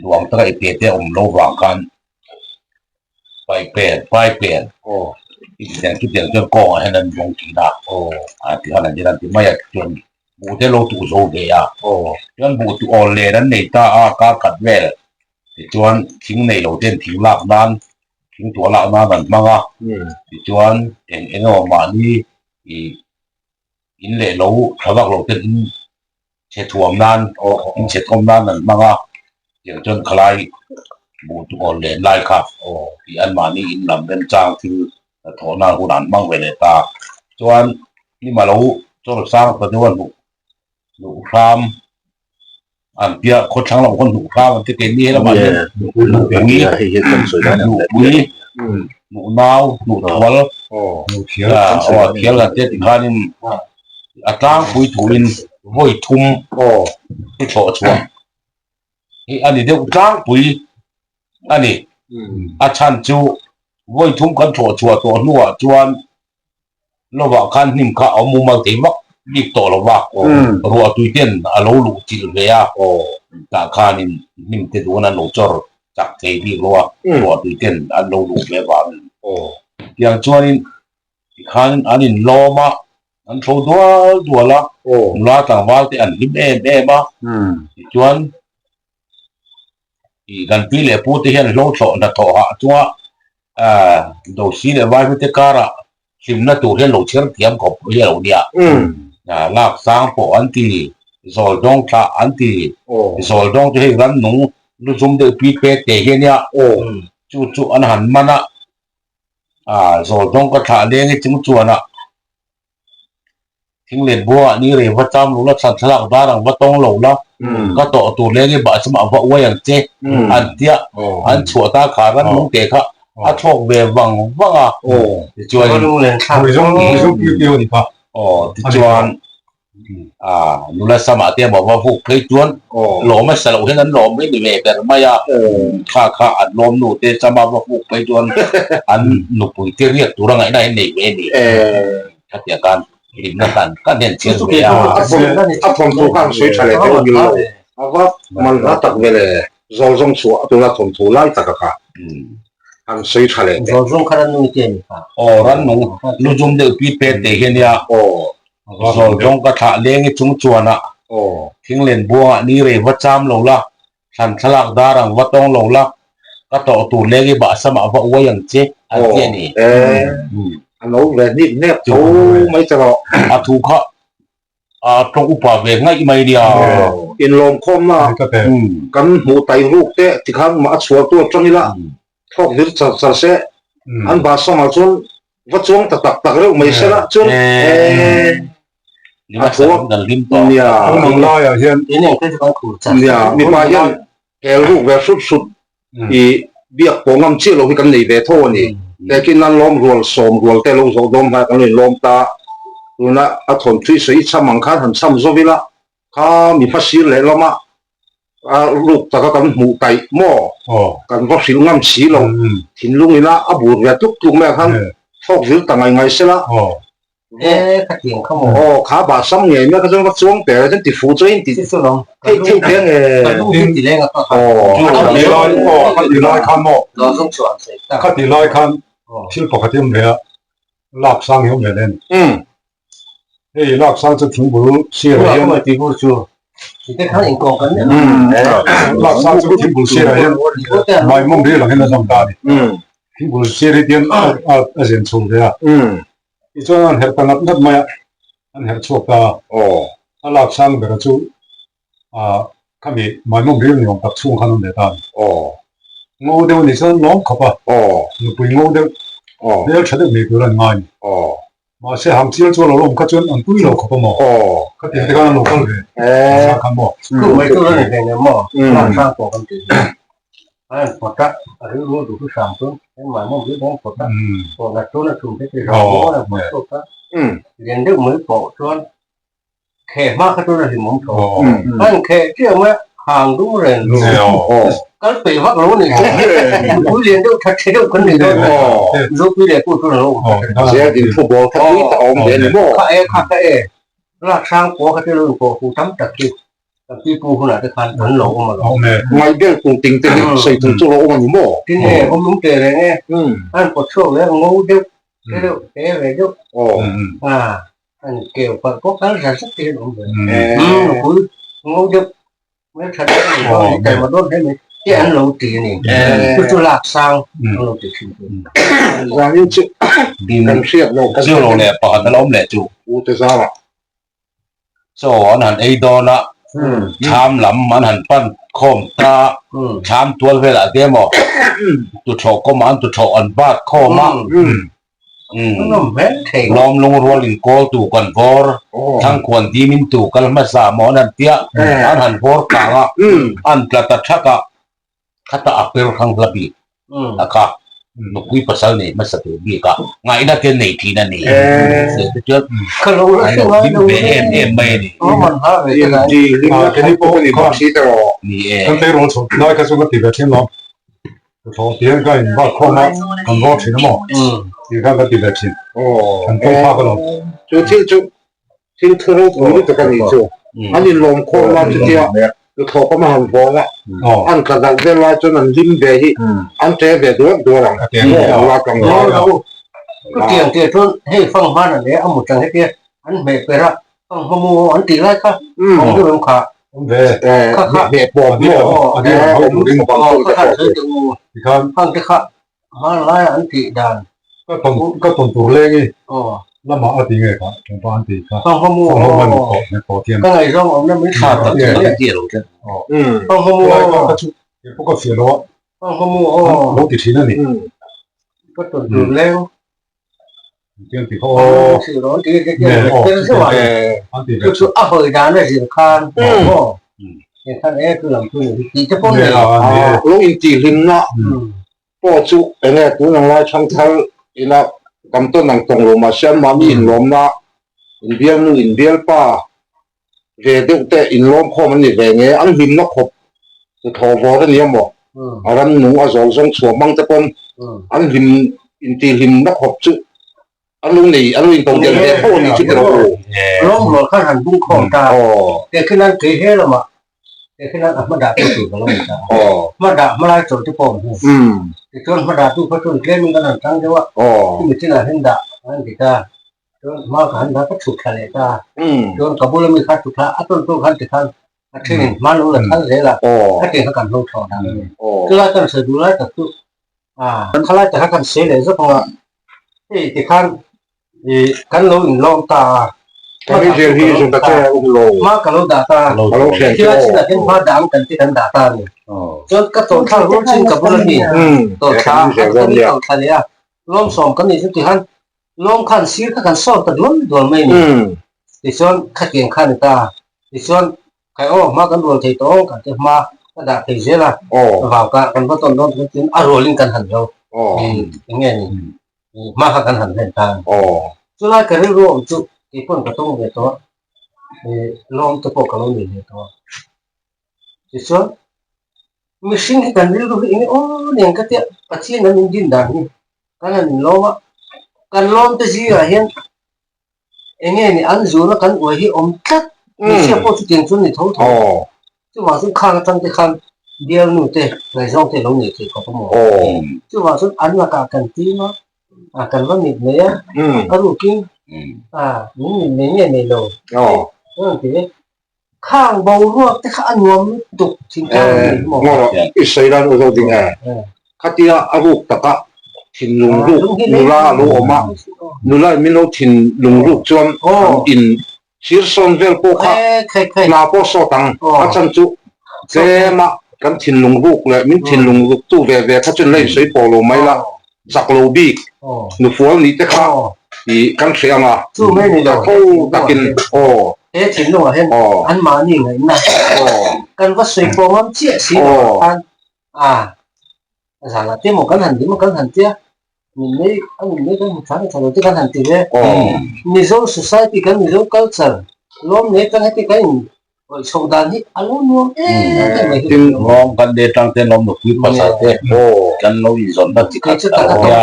luang taka ipte te a awm lo vang khan paih pen pai pen chutiang chutiang chuan kawngah hian an vawng thin a, a ti khan an ti an ti mai a chuan buh te lo tuh zo ve a, chuan buh tuh awl len an nei ta a kar khat vel tichuan thing nei lo ten thing lak nan thing tuah lak nan an hmang a, tichuan eng eng emaw mahni ih in leh lo tha vak lo ten in chhe thuam nan in chhe thawm nan an hmang a, tiang chuan khalai buh tu awl len lai kha tih an mahni in lam remchang thil hnathawh nan hun an hmang ve leh ta. Chuan hnim a lo chawr sang ta deuh a hnuh hnuh hram an tia khawthlang lamah khawn hnuh hram an ti keini he lamah hian hnuh pui hnuh pui hnuh nau hnuh thual aw thial kan tia tikhanin a tlangpui thuin vawi thum i thlawh chhuah hi a ni deuh tlangpui a ni a chhan chu vawi thum kan thlawh chhuah tawh hnuah chuan Lovah khan hnim kha a awm mumal thei vak bik tawh lo va, ruah tui ten a lo luh chilh ve a, tah khanin hnim te duan an lo chawr chak thei bik lo a, ruah tui ten an lo luh ve avangin. Tiang chuanin tikhan an inlawm a, an tho dual dual a, nula tlangval te an hlim em em a, tichuan Ih kan pi leh pu te hian hlo thlawh hnathawh hah chunga ah dosi leh vaimi te karah hlimna tur hian lo chher thiam khawp hi a lo nia. Ah lak sang pawh an ti, zawl dawng thlah an ti, zawl dawng chu hei rannung lu zum deuh pi pek te hi a nia, chu chu an han man a, ah zawl dawng ka thlah leng i chung chuan ah Thinglet buangah ni rei va cham lo la, thlan thlalak dar ang va tawng lo la, ka tawh tur leng i bah chumah va uai ang che an tia, an chhuah ta kha ran nung te kha a thlawk ve vang vang a, tichuan tichuan nula samah te emaw va vuk phei chuan lawm a sa loh hian an lawm mai ni ve ber mai a, kha kha an lawm nu te sama va vuk phei chuan an nupui te riak tur a ngaihna hi nei ve a ni. Khatiang khan. Hlimna kan kan hian chhiar ve a. A thawmthu khan sawi tha leh deuh ngil lo. A va man hla tak ve le. Zawl zawng chhuah a tuna thawmthu lai taka kha han sawi tha leh teh. Zawl zawng kha rannung te a ni kha. Aw rannung lu zum deuh pi pet te hi a nia. Zawl zawng ka thlah leng i chung chuanah thinglen buangah ni rei va cham lo la, thlan thlalak dar ang va tawng lo la, ka tawh tur leng i bahsamah va uai ang che an ti a ni. A lo ve hnip hnep tho mai ta rawh. A thu kha a tawng upa ve ngaih mai nia. Inlawmkhawmna kan hmuh tai ruk te tikhan mah a chhuah tu atang ila thawk vir char char se an bahsamah chuan va chuang ta tak tak reuh mai sela chuan a thu nia nia mipa hian hel ruk ve hrut hrut i biak pawh ngam chiah lo hi kan nei ve tho a ni. Lekin an lawm rual sawm rual te lo zawh dawm hnai kan lo inlawm ta. Tuna a thawnthui sawi cham ang khan han cham zo ila kha mi hmasir leh lama a ruk taka kan hmuh taih maw kan va hrilh ngam si lo. Thinlung ina a bur ve tluk tluk mai ah khan thawk vil ta ngai ngai sela. E ka tiang kha maw? Aw kha bah sam ngei mai ka chuan ka chuang per a chuan ti fu chuan in ti thei thei te nge. Ka lu hi ti leng a ka kha. Kha ti lai aw kha ti lai khan maw? Kha ti lai khan thil pakhat hi awm ve a lak sang hi awm ve len. Hei lak sang chu thingbul sir ah hian lak sang chu thingbul sir ah hian maimawm ril ang hian a zawm ta a ni. Thingbul sir hi tian a zen chho ve a. Tichuan an herh ta ngat ngat mai a, an herh chhuak ta a. A lak sang bera chu khami maimawm ril ni awm tak chhung khan awm ve ta a ni. Ngo deuh a nih chuan lawm khawp a, nupui ngo deuh, hmel tha deuh nei tur an ngai a ni. Mahse hang chial chu a lo lawm kha chuan an pui lo khawp a maw? Khatiang te khan an lo kal ve zah khan maw? Chu mai chu a ni ve nen maw? Lak sang pawh kan tih hi. An pawt a, a rilru duh hi hram chu engmah mawm hi an pawt a, pawh nat chuan a chhum te chi hram maw an pawt chhuak a, lian deuh mai pawh chuan kheh hma kha chuan a hlimawm tho. An kheh chiah mai a, hang dum reng kal peih vak lo a ni. Pui lian deuh that chhe deuh kan ni dawn a, Zopui leh pawh chuan a lo awm ta Zel din thu ball kha tui tak a awm ve a ni maw? Kha e, kha ka e, lak hrang pawh kha chu lo inpawh hu tam tak hi. Kan pipu hunah te khan an lo awm alawm. Ngaihbel kum ting te hi sawi tur chu lo awm a ni maw? Tin e, awm lung teh reng e. An pawt chhuak leh a ngo deuh, te deuh, te ve deuh. A, an keu palh pawh kal zar zar te hian awm ve. Nupui ngo deuh, hmeltha deuh a ni dawn a ni, taima dawn hle mai te an lo ti a ni. Chu chu lak sang an lo ti thin chu. Zanin chu kan hriat lo. Zero leh pakhat a la awm leh chu. U te zarah. Chaw an han ei dawn a, thlam lam an han pan khawm ta, thlam tual velah te emaw tuthlawh kawmah an tuthlawh an bat khawm a, lawm lungrual in kawl tu kan vawr, thangkhuan dim in tu kal hmasa maw an han tia, an han vawr kang a, an tla ta thak a. Khata a per hrang hla bik a kha nupui pasal nei hmasa tur bik a ngaihna te nei thin a ni. Chuan an lo hlim ve em em mai a ni. Ni e. Kan tleirawl chho lai kha chu ka ti ve thin lo. Thlawh ti hian ka in bak khawm a, kan vawk thin a maw? Tih khan ka ti ve thin. Kan tawng phak alawm. Chu thil chu Thil thu ropui lutuk a nih chu. An inlawm khawm a chutia thlawh awm a han vawng a, an tla dalh vel lai chuan an hlim ve hi an ṭe ve duar duar ang. Nula tlangval a. Chutiang tih chuan hei fang hman a nia a mut ang hetia an hmeh per a, fang hma mu an tih lai kha awm deuh em kha. Awm ve. Kha kha. Hmeh pawm maw? Aw kha kha an sawi teh u. Fang te kha Hmanlai an tih dan. Ka tawn ka tawn tur leng i lamah a ti nge kha ṭawngpa an ti kha. Thawnghamu aw ka ngaihzawng awmna min thla tak che an ti lo tlat. Thawnghamu aw ka chu kei pawh ka fiah lo a. Thawnghamu aw lo ti ṭhin a ni. Ka tawn tur leng. Tiang ti kha aw. An ti ve. Chu chu a hawi dan a zir khan aw. Khan e chu lam chu ni ti te pawh nei. Lo intihhlimna pawh chu enge tun ang lai thangthar ina kan tawn ang tawng lo mahse anmahni inlawmna inbialnu inbialpa ve deuh te inlawm khawm an ni ve nge an hlimna khawp hnathawh vawr a ni emaw a ram nung a zawl zawng chhuah hmang te pawn an hlim intihhlimna khawp chu. An lo nei, an lo intodelh ve tho a ni chu tiraw u? Lawm rual khan han bung khawm ta. Teh khi nan kei he lamah teh khi nan a hma dah tu tur ka lo ni ta a. Hma dah hma lai chawlh te pawh awm hu. Tichuan hma dah tu kha chuan tlemin kan han tang deuh a, chumi chinah hian dah an ti ta. Chuan hma ka han dah ka chhuk thla leh ta a. Chuan ka bula mi kha chhuk thla a tawn tawn khan tikhan a thenin hma lo la thal zel a, khatiang kha kan hlo thlawh dan a ni. Chulai kan sawi duh lai tak chu Khalai te kha kan sawi leh zawk ang a, hei tikhan ih kan lo inlawm ta a, hma ka lo dah ta a, thil a chinah hian hma dah ang kan ti kan dah ta a ni. Chuan ka tawlhthlak rual chin ka bula mi tawlhthla a kan tawlhthla leh a, lawm sawm kan nih chu tikhan lawm khan sir kha kan sawn ta dual dual mai a ni. Tichuan khatiang kha a ni ta a, tichuan Khai aw, hma kan rual thei tawh ang kan ti hma ka dah thei zel a, vau ka kan va tawn dawn chuan a rualin kan han zo eng nge ni hma kha kan han hlen ta a ni. Chulai ka rilru awm chu kei pawn ka tawng ve tawh a, lawm te pawh ka lo nei ve tawh a. Tichuan mihring hi kan rilru hi eng nge aw nen ka tia Pathian an indin dan hi kan han inlawm a, kan lawm te zingah hian Eng nge ni an zuna kan uai hi awm tlat, hmeichhia pawh chutiang chuan ni tho tho. Chuvang chuan khang atang te khan bialnu te ngaihzawng te lo nei thei khawp a maw? Chuvang chuan an lakah kan tim a, kan va mit mai a, a rukin min mit mai nge nei lo tih ti e. Khang boruak te kha a nuam lutuk thingtlang a ni maw? I sawi lan u zo ding e. Khatia a ruk taka thinlung ruk nula a lo awm a, nula in min lo thinlung ruk chuan an in thir sawn vel pawh kha hna pawh sawt ang. A chan chu tlema kan thinlung ruk leh min thinlung ruk tu ve ve kha chuan la insawi pawh lo mai la, chak lo bik nufual nih te kha i kan hreh ang a, tho takin aw. He thinlungah hian anmahni ngaihna kan va sawi pawh ngam chiah si lo ah khan A, zanah te maw kan han ti maw kan han tia, min nei a min nei kan hmu tha tha lo te kan han ti ve. Mizo society kan Mizo culture lawm nei tang heti kan in awih chhoh dan hi a lo nuam em em mai hi. Tin, rawng kan de tang te lawm nupui pasal te kan lo inzawn na chi khat a lo nia.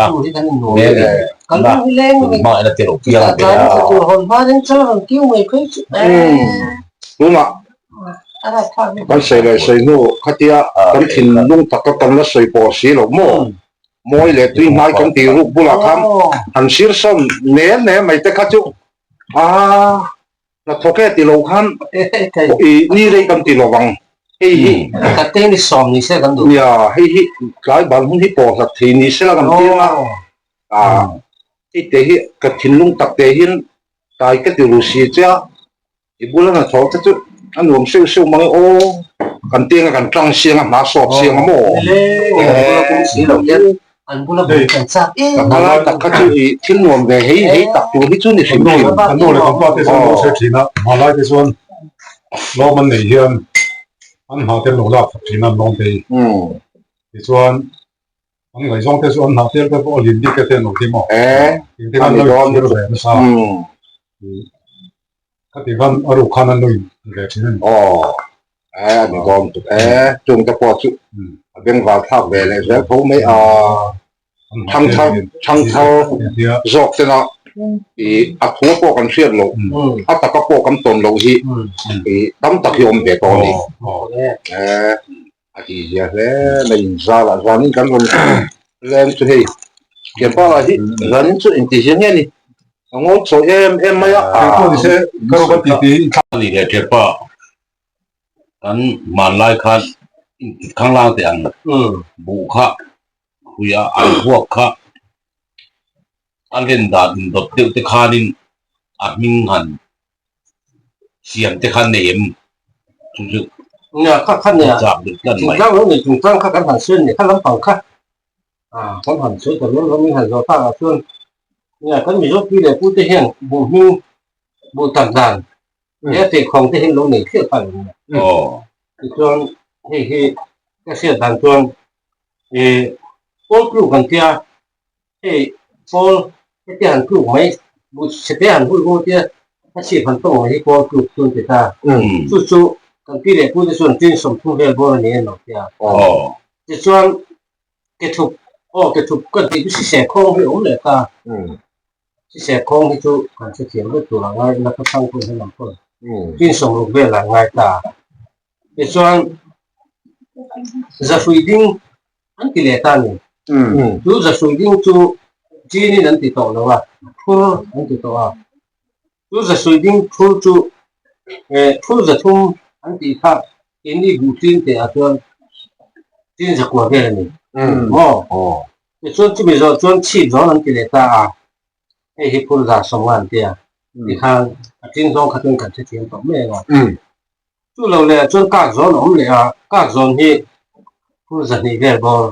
Hmel in na hma ina te lo piang ve a. Tunah Kan sawi leh sawi hnu khatia kan thinlung taka kan la sawi pawh si lo maw? Mawi leh tui hnai kan tih ruk bulah khan han sir sawn ne ne mai te kha chu a hnathawk e ti lo khan i ni rei kan ti lo vang. Hei hi nia hei hi tlai ban hun hi pawh hlat thei ni sela kan ti anga a hei te hi ka thinlung tak te hian tai ka ti ru si che a. I bula hnathawh te chu a nuam seuh seuh mang e aw, kan teng a kan tlang siang a, hna sawt siang a maw? Ka hmalai tak kha chu i thil nuam ve hei hei tak tur hi chu ni hrim hrim. Kan nu leh kan pa te chuan lo hre thin a, hmalai te chuan lawm an neih hian an hna te an lo lak khat thin a an lawm phei. Tichuan an ngaihzawng te chu an hnah tel te pawh a lian bik te an lo ti maw? Engtin an lo inchhir ve nasa. Khati khan a ruk khan an lo in ve thin a ni. Aw, e a ni dawn tuk e, chung te pawh chu a bengvar thlak ve leh zel tho mai a, thangthar thangthar zawk tena i a thu pawh kan hriat loh, a taka pawh kan tawn loh hi i tam tak hi awm ve tawh a ni. E a ti zia hle mai inzal ah zanin kan rawn leng chu hei thianpa lah hi zanin chu engti zia nge ni a ngawi chawi em em mai a Keipawh ni se ka rawk a ti ti Ani leh thianpa kan hmanlai khan khanglang teh ang buh kha huia an huak kha a len dan indawt deuh te khanin a hming han siam te khan nei em chu chu Nia kha kha nia chak deuh tlat mai. Thingtlang lo nei chungchang kha kan han sawi ni kha lampang kha kan han sawi ta lawm lawm in han zawh tak ah chuan nia kan Mizo pi leh pu te hian buh hming buh tak dan he a tehkhawng te hi an lo nei thliah kha lo nia. Tichuan hei hi ka hriat dan chuan ih pawl tluk an tia Hei pawl hetia han tluk mai, bu chhete han hul hul tia a chhip han tawng mai hi pawl tluk chu an ti ta. Chu chu kan pi leh pute chuan tin 30 vel bawr a ni em lo tia. Tichuan ke thup, aw ke thup kan tih chu siseh khawng hi a awm leh ta. Siseh khawng hi chu kan hrethiam vek tur a ngai ila ka chhang pawh hian ang pawh tin 60 vel ah ngai ta. Tichuan zahrui ding an ti leh ta a ni. Chu zahrui ding chu Chin in an ti tawh lo a, phur an ti tawh a. Chu zahrui ding phur chu phur zathum an tih kha keini buh chin teh ah chuan chin zakua vel a ni maw? Tichuan chumi zawh chuan chhip zawn an ti leh ta a, hei hi phur za sawm nga an ti a, tikhan a ṭing zawng kha chuan kan hrethiam tawh mai ang a. Chu lo leh ah chuan kak zawn a awm leh a, kak zawn hi phur zahnih vel bawr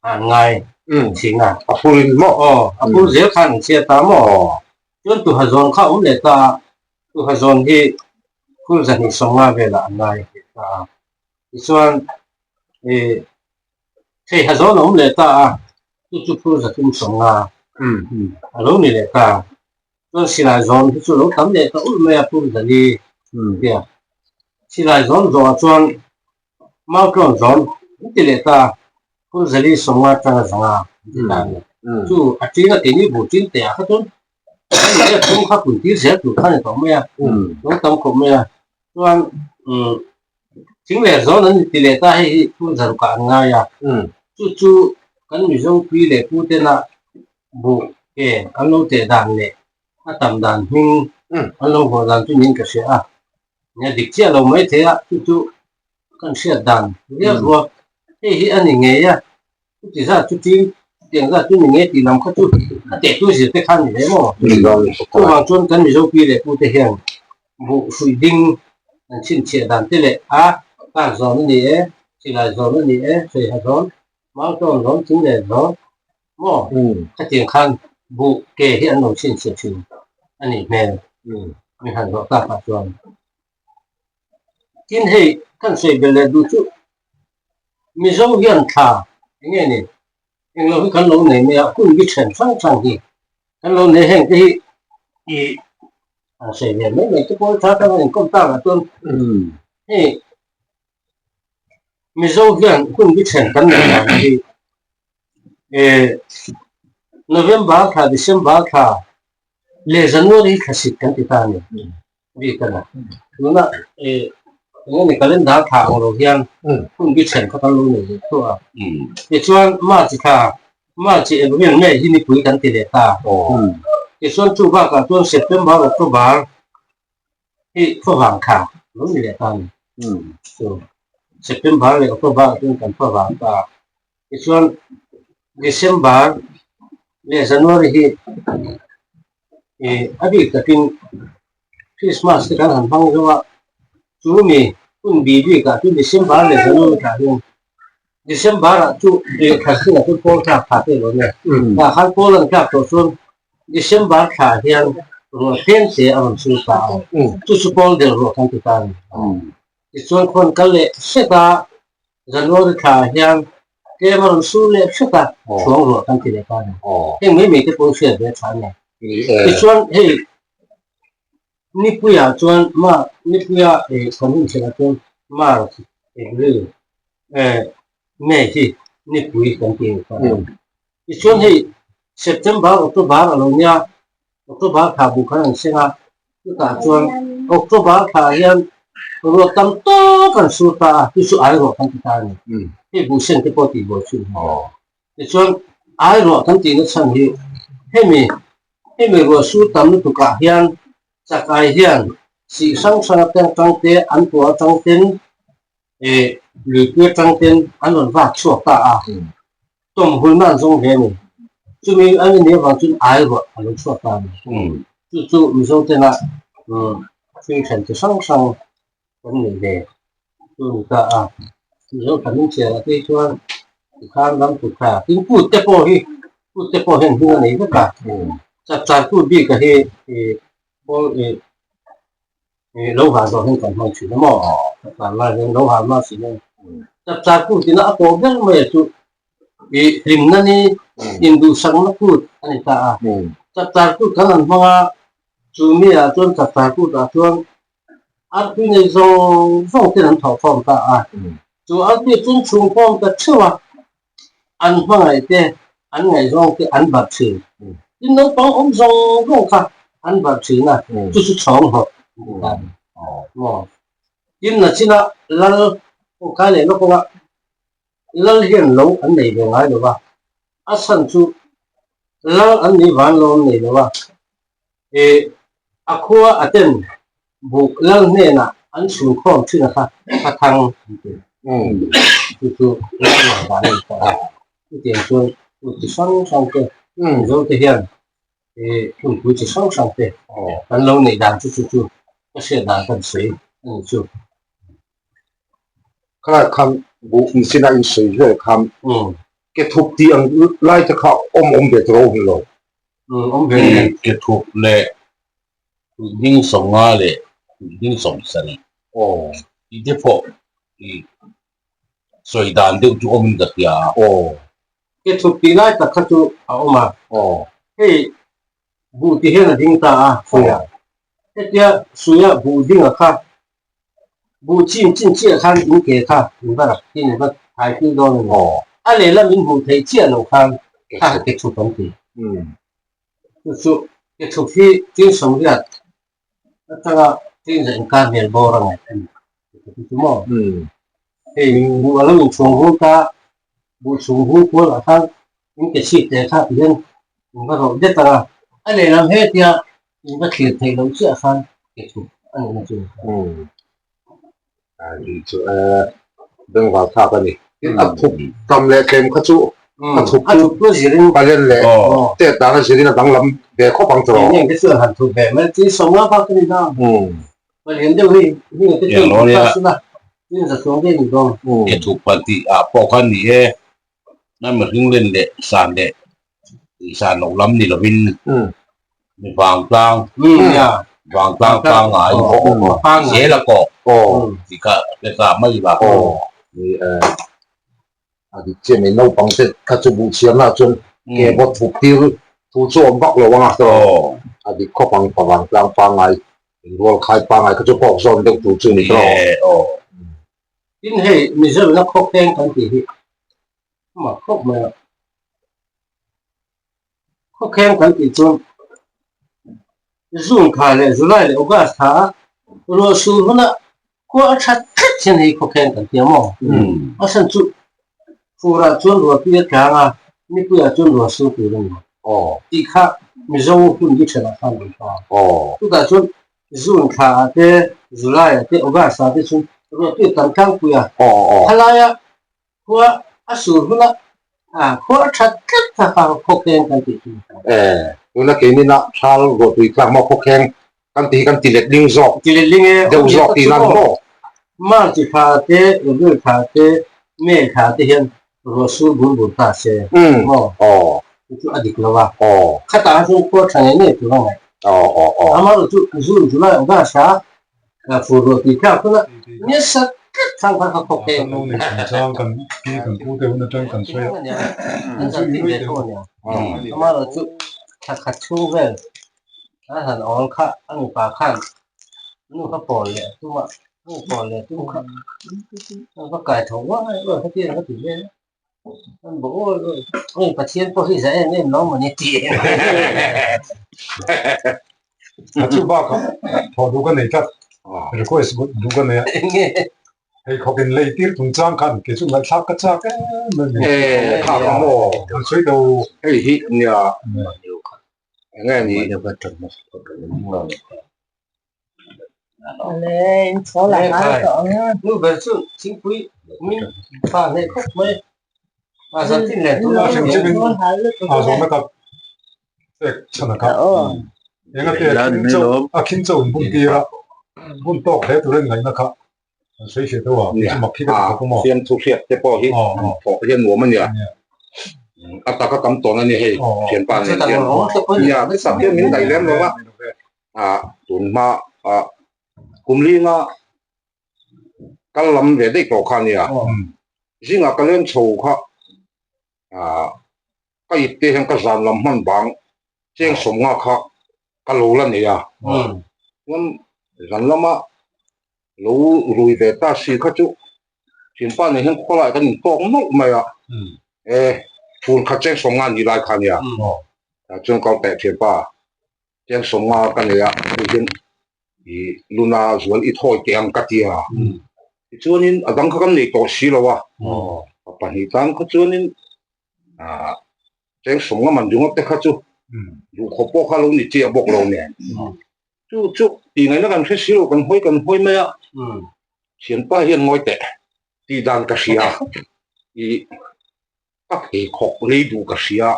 a an ngai thin a. A phur in maw? Aw, a phur zel khan an chhiat ta maw? Chuan tuha zawn kha a awm leh ta a, tuha zawn hi phur zahnih 50 velah an ngai leh ta a. Tichuan ih theiha zawn a awm leh ta a, chu chu phur 350 a lo ni leh ta. Chuan silai zawn hi chu lo tam leh ta ulh mai a phur zali tia. Silai zawn zawhah chuan mautlawn zawn an ti leh ta a, phur zali 50 atanga 500 an ti ta a ni. Chu a ṭin a keini buh ṭin teh ah kha chuan an ni leh phur kha pun tir zel tur kha a ni tawh mai a, lo tam khawp mai a. Chuan thing leh zawn an ti leh ta hei hi phur zarukah an ngai a, chu chu kan Mizo pi leh pu tena buh ke an lo teh dan leh a tam dan hming an lo vuah dan chu niin ka hria a, nia dik chiah lo mai thei a, chu chu kan hriat dan viau ruak hei hi a ni ngei a, chuti zat chu ṭin chutiang zat chu ni ngei tih lam kha chu a tehtu zir te kha a ni hle maw? Chuvang chuan kan Mizo pi leh pu te hian buh hruih ding an chhinchhiah dan te leh a kar zawn a ni e, silai zawn a ni e, hreiha zawn, mauṭawn zawn, thing leh zawn maw? Khatiang khan buh ke hi an lo chhinchhiah thin a nih hmel min han zawh takah chuan. Tin hei kan sawi belh leh duh chu Mizo hian thla eng nge ni englo hi kan lo nei mai a, hun bi then hrang hrang hi kan lo nei heng te hi ih an sawi ve mai mai te pawh tha tak a inkawm takah chuan hei Mizo hian hun bi then kan nei dan hi eh November thla December thla leh January thlasik kan ti ta a ni. bik a ni. Tuna ih eng nge calendar thla ang lo hian hun bi then kha kan lo nei leh thluah a. Tichuan March thla, March April, May hi nipui kan ti leh ta. Tichuan chu bakah chuan September, October hi khuavang thla lo ni leh ta a ni. Chu September leh October ah chuan kan khuavang ta a. Tichuan December leh January hi ih a bik takin Christmas te kan han hmang zo a, chu mi hun bi bikah chu December leh January thlah hian December ah chu ih thla chhungah chuan pawl thlak thla te lo nia, tah khan pawl an thlak tawh chuan December thlah hian ruah tlem te a rawn chhung ta a, chu chu pawl del ruah kan ti ta a ni. Tichuan khawn kal leh hret a, January thla ah hian tlem a rawn sur leh hret a, chhuang ruah kan ti leh ta a ni. Heng mai mai te pawh hriat ve a tha a ni. Tichuan hei Nipuiah chuan ma Nipuia kan hun thlenah chuan March, April, May hi Nipui kan ti ta a ni. Tichuan hei September, October a lo nia, October thla bu khan an seng a, chutah chuan October thla hian ruah tam tawk an sur ta a, chu chu ai ruah kan ti ta a ni. Hei buhsen te pawh tih buai thin a ni. Tichuan ai ruah kan tihna chhan hi hemi hemi ruah sur tam lutukah hian chakai hian sih hrang hrang atang tang te an puah atang ten eh luipui atang ten an rawn vak chhuak ta a, tawm hulna an zawng ve a ni. Chumi an in nih avang chuan ai ruah a lo chhuak ta a ni. Chu chu Mizo tena thil thlen chi hrang hrang kan nei ve chu a ni ta a. Mizo thlan in chhiar ah te hi chuan tikhan ram tut kha tin kut te pawh hi kut te pawh hian hming a nei vek a. Chapchar kut bik a hi ih pawl ih ih lo ha zawh hian kan hmang thin a maw? Chapchar lai hian lo ha hma si hian chapchar kut ina a pawh ber mai a chu ih hlimna ni induhsakna kut a ni ta a. Chapchar kut kan han hmang a, chu mi ah chuan chapchar kut ah chuan artui nei zawng zawng ten an thawhkhawm ta a. Chu artui chu chhungkhawm ta theuh a, an hmangaih te, an ngaihzawng te an barh thin. Tin naupang awm zawng zawng kha an barh thin a, chu chu chhawng hawt an ti ta a ni. Maw? Tin nachina lal kawngkai leh lawk awnga lal hian lo an nei ve ngai lo va, a chhan chu lal an nih van lo an nei lo va, ih a khua a ten buk lal hnenah an chhunkhawm thin a kha kha thang an ti. Chu chu lal ngaih dan a ni ta a. Chutiang chuan hun chi hrang hrang te Mizo te hian hunpui chi hrang hrang te kan lo neih dan chu chu chu ka hriat dan kan sawi a ni chu. Khalai khan buh in a insawi vel khan ke thup tih ang lai te kha awm awm ve tawh lo lo. Awm ve le. Ke thup leh hming 50 leh hming 70 tih te pawh sawi dan deuh chu awmin ka hria a. Aw. Ke thup tih lai tak kha chu a awm a. Aw. Hei buh ti hian a ding ta a suia. Hetia suia buh dinga kha buh chin chin chiah khan in ke kha in va rak in va thai pil dawn a ni. Aw. A lehlam in hmuh theih chiah lo khan kha ke thup an ti. Chu chu ke thup hi tin 80 atanga tin za inkar hmel bawr a ngaih a ni. Chu chu maw? Hei buh a lo inchhung hung ta, buh chhung hung kual ah khan in ke chhit leh kha ti hian in va rawh det ang a, a lehlam hetia in va thlir theih loh chiah khan ke thup a nihna chu. Hi chu bengvar thlak a ni. Tin a thup tam leh tlem kha chu a thup chu a zirin palen leh tet dan a zirin a danglam ve khawp ang tawh. Eng te chuan han thup ve mai tin 50 bak a ni ta. Palian deuh hi hming te chuan thup ta sila tin za chuang ve ni dawn. Ke thup pal tih ah pawh khan ni e na mihring len leh san leh san loh lam ni lovin Mi vangtlang vangtlang pangngai zel a kawh tih kha hre ta mai la. Aw ni e a dik chiah mai naupang te kha chu buh chhiarna ah chuan ke bawt thup tir thu chu awm vak lo ang a a dik khawp ang pa vangtlang pangngai inrual khai pangngai kha chu kawk zawn deuh tur chu ni tawh. Tin hei Mizoramna khawkheng kan tih hi mak khawp mai a. Khawkheng kan tih chuan June thla leh July leh August thla a ruah sur huna khua a that tlat hian hei khawkheng kan ti a maw? A chhan chu furah chuan ruahpui a tlang a, nipuiah chuan ruah sur tur a ni tih kha Mizo hun bi thenah khan an hla. Chutah chuan June thla ah te, July ah te, August ah te chuan ruahpui a tam tlangpui a, khalaia Khua a sur huna khua a that tlat kha kha khawkheng kan tih chu. E, tuna keinin a thal ruahtui tlak maw khawkheng kan tih hi kan ti let ling zawk. Ti let ling e, deuh zawk tih nan maw? March thla te, April thla te, May thla te hian ruah sur bur bur ta se maw? Chu chu a dik lo a. Khatah kha chuan khua tha ngei ngei tur a ngaih. Amaherawhchu June, July, August ah Fur ruah tui thlak huna nasa tlat thlang kha ka khawk em. Kan lo nei chung chang kan pi kan pu te hun atang kan sawi a. An zan tih ve tho ania. Amaherawh chu thla khat chhung vel a han awl kha a mipa khan nu kha pawl leh a tum a, nu pawl leh a tum kha a va kai tho uai uai kha tia ka ti vel a. An bo uai uai hei Pathian pawh hi za em em lo mawni ti em. A chu bakah thawh duh ka nei tlat, request duh ka nei a. Hei khawp in lei tir chung chang khan kei chu ngaihthlak ka chak em em mai. E kha ka maw. An sawi do. Hei hi nia enge ni. Nu ber chu thingpui min fa hneh khawp mai a zan tin leh tun a hrim hrim in a zawhna ka pek chhan a kha eng a te a khin chauh in bun tir a bun tawk hle tur a in ngaihna kha an sawi hriat deuh a kei chu mak hi ka ti khawp a maw Siam thu hriat te pawh hi thawh hian nuam a nia a taka tam tawn a ni hei thianpa nen hian nia sak hian min daih lem lo a. Ah tun hma ah kum linga kal lam ve daih tawh kha ania zingah ka leng chho kha ah ka ip te hian ka zan lam hman bang cheng 50 kha ka lo la nei a chuan zan lama lo rui ve ta si kha chu thinpa nen hian khawlai kan intawk nawlh mai a e phul kha cheng 50 ni lai kha ania. Tah chuan kal teh thianpa Chiang sawmnga ka nei a, hei hian i luna zual i thawi teh ang ka ti a. Tichuanin a dang kha kan nei tawh si lo a, a pahnih tan kha chuanin Chiang sawmnga man ringawt te kha chu duhkhawp pawh kha lo ni chiah bawk lo nen. Chu chu tih ngaihna kan hre si lo, kan hawi kan hawi mai a, thianpa hian ngawi teh tih dan ka hria i Ka pheikhawk lei duh ka hria,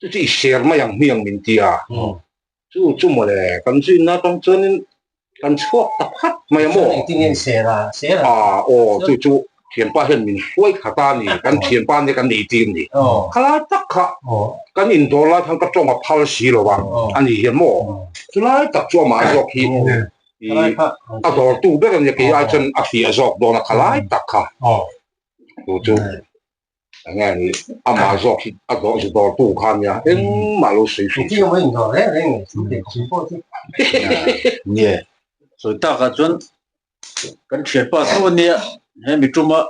chu chu i ser mai ang hmiang min ti a, chu chu mawle kan zuina atang chuanin kan chhuak ta phat mai a maw? Engtin nge i ser a? Ser a? Aw chu chu thianpa hian min hruai khat a ni, kan thianpa nia kan nei tir ni. Khalai tak kha kan indawr lai khan ka tawng a phal si lo a, a ni hian maw? Chulai tak chu amah zawk hi a dawrtu ber a nia, kei ai chuan a fiah zawk dawn a khalai tak kha. Chu chu enge ni amah zawk hi a dawr zu dawrtu kha nia engmah lo sawi hrih Engtin emaw indawr reng reng nge chu ke chu pawh chu. Nge sawi takah chuan kan thianpa tho ania he mi tuma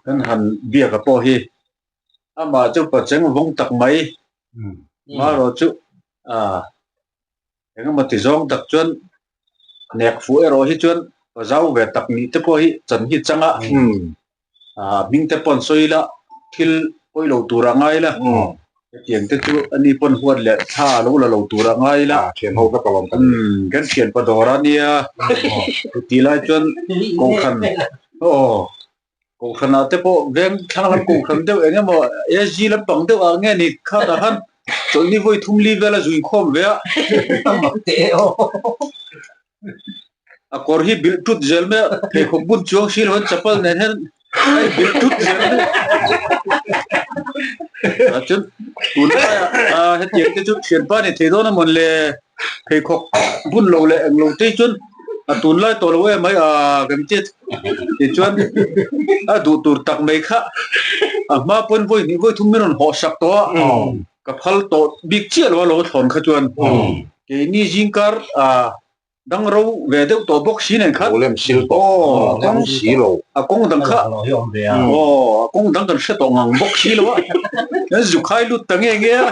kan han biak a pawh hi amah chu pacheng vawng tak mai marawh chu ah Engemaw ti zawng tak chuan nek fuh erawh hi chuan pa zau ve tak nih te pawh hi chan hi chang a, hming te pawn sawi ila thil pawi lo tur a ngai ila, hetiang te chu ani pawn huat leh thla a lo la lo tur a ngai ila. Thian ho ka kalawm kan ni. Kan thian pa dawr a nia, chutih lai chuan kohhran aw kohhranah te pawh veng thlang lam kohhran deuh eng emaw SG lampang deuh ah nge ni khatah khan chawlhni vawi thum li vel a zui khawm ve a a kawr hi bilh tut zel mai a pheikhawk bun chuang si lo an chapal nen hian a in bilh tut zel mai a chuan tunlaiah hetiang te chu thianpa ni thei dawn a mawn le. Pheikhawk bun lo leh englo te chuan a tunlai tawh lo em mai a kan ti tichuan a duh tur tak mai kha a hma pawn vawi hnih vawi thum min rawn hawh sak tawh a ka phal tawh bik chiah lo a lo thlawn kha chuan keini zingkar a dang ro ve deuh tawh bawk si nen khan a kawng dang kha aw a kawng dang kan hre tawh ngang bawk si lo a kan zu khai lut ta nge nge a.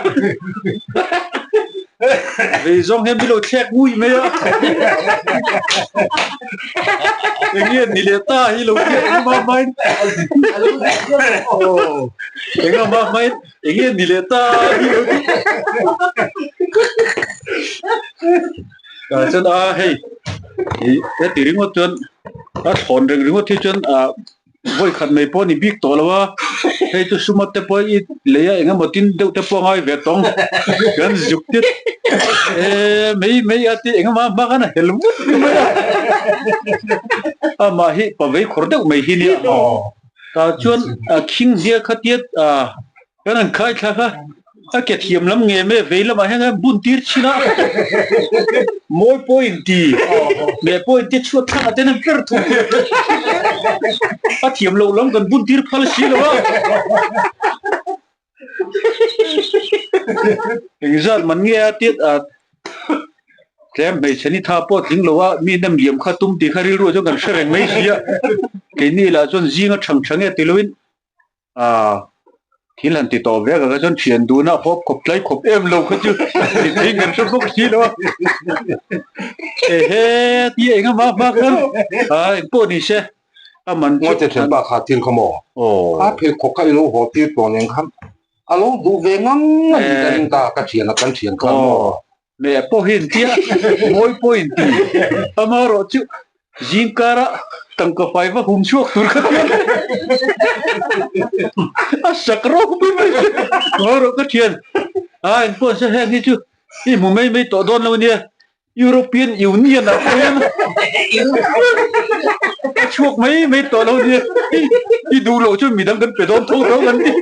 Vei zawng hian min lo thlek ngui mai a. Enge ni leh ta hi lo thlek engmah hmain. Engmah hmain enge ni leh ta hi lo thlek. Tah chuan a hei heti ringawt chuan a thlawn reng ringawt hi chuan ah Vawi khat mai pawh a ni bik tawh lo a, hei chu suma te pawh i lei a eng emaw tin deuh te pawh a ngai ve tawng kan zuk tit e mai mai a ti eng emaw hma khan a hel vut mai a, amah hi pavei khawr deuh mai hi nia tah chuan a khing hnial kha tiat a. Kan han khai thlak a, a ke thiam lam nge me vei lamah hian a bun tir thin a, mawi pawh in ti, meh pawh in ti chhuat thlangah te hian an per thung a thiam loh lam kan bun tir phal si lo a. Engzat man nge a tiat a tlem hmeichhe ni tha pawh tling lo a, mi nem liam kha tum tih kha rilru ah chuan kan hre reng mai si a, keini lah chuan zinga thang tha nge ti loin Thil han ti tawh vek a chuan thian dun a hawp khawp tlai khawp em lo kha chu ti thei kan hre bawk si lo a. Ehe ti eng emaw hma khan a eng pawh ni se a man chu. Ngawi thian pa kha thil kha maw? A pheikhawk kha i lo haw tir tawh nen khan a lo duh ve ngang a ni ka ring ta ka thian a kan thian khan maw? Meh pawh hi an tia, mawi pawh in ti. Amaherawh chu zingkara tangka fai va hum chhuak tur kha chuan a sak rawk mai mai che. Amaherawh ka thian, a engpawh se heng hi chu i hmu mai mai tawh dawn lo ania, European Union ah pawh hian a chhuak mai mai tawh lo ania, i duh loh chuan midang kan pe dawn tho tho kan ti.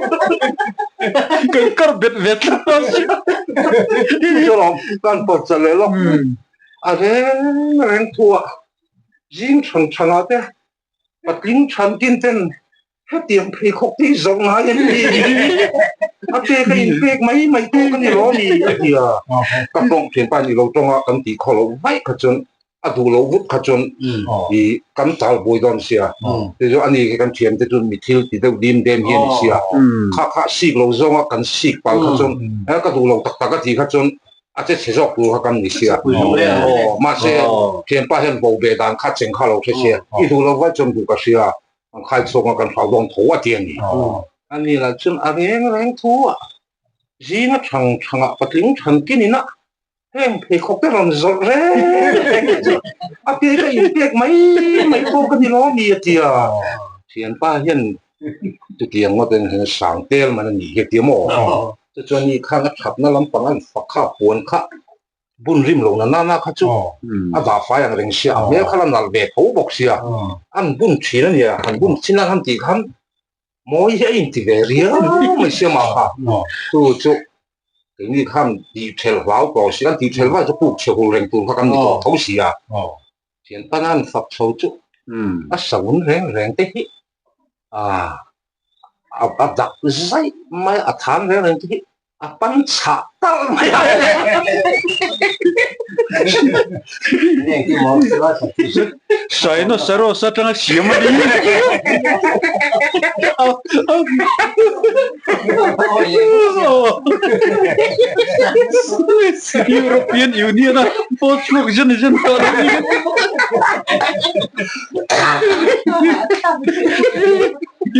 Kan kar bet ve tlat a si. Kan pawt cha leh lawk a reng reng thu a, zing than than ah te patling than tin ten hetiang pheikhawk te hi zawrh ngai an ni a pek a inpek mai mai tawk a ni lo a ni a ti a, ka tawng thian pa ni lo tawnga kan tih khaw loh vaih kha chuan. A duh loh vut kha chuan i kan tal buai dawn sia. Te chu ani khi kan thiam te chu mi thil ti deuh dim dem hi a ni sia. Kha kha sik lo zawnga kan sik pal kha chuan he ka duh lo tak tak a tih kha chuan a che chhe zawk tur kha kan ni sia. Aw mahse thianpa hian bo ve dan kha cheng kha lo hre sia. I duh lo vai chuan duh ka hria. An khai chhuak a kan hlau dawn tho a ti a ni. Ani lah chuan a reng reng thu a zinga thang thangah patling than kin ina heng pheikhawk te rawn zawrh reng reng te chu a pek a inpek mai mai pawh ka ni lo ami a ti a. Thianpa hian chutiang ngawt in hian sang tel man a nih hi a ti a maw? Chuchuan ni khan a thatna lampang an fak kha puan kha bun rim lo na nana kha chu a dah fai ang reng sia, a hmel kha la nalh ve tho bawk sia, an bun thin a nia, han bun chin a han tih khan mawi hi a inti ve riau mai sia mah kha, chu chu keini khan tih ṭhel hlau tawh si, an tih ṭhel vai chu puk chhe hul reng tur kha kan ni tawh tho sia, thian pana an fak chho chu a saun reng reng te hi a dak zaih mai a, a than reng reng te hi A pan chhah talh mai a. Rhinoceros atanga siam a ni. European Union a post chhuak zen zen tawh a ni.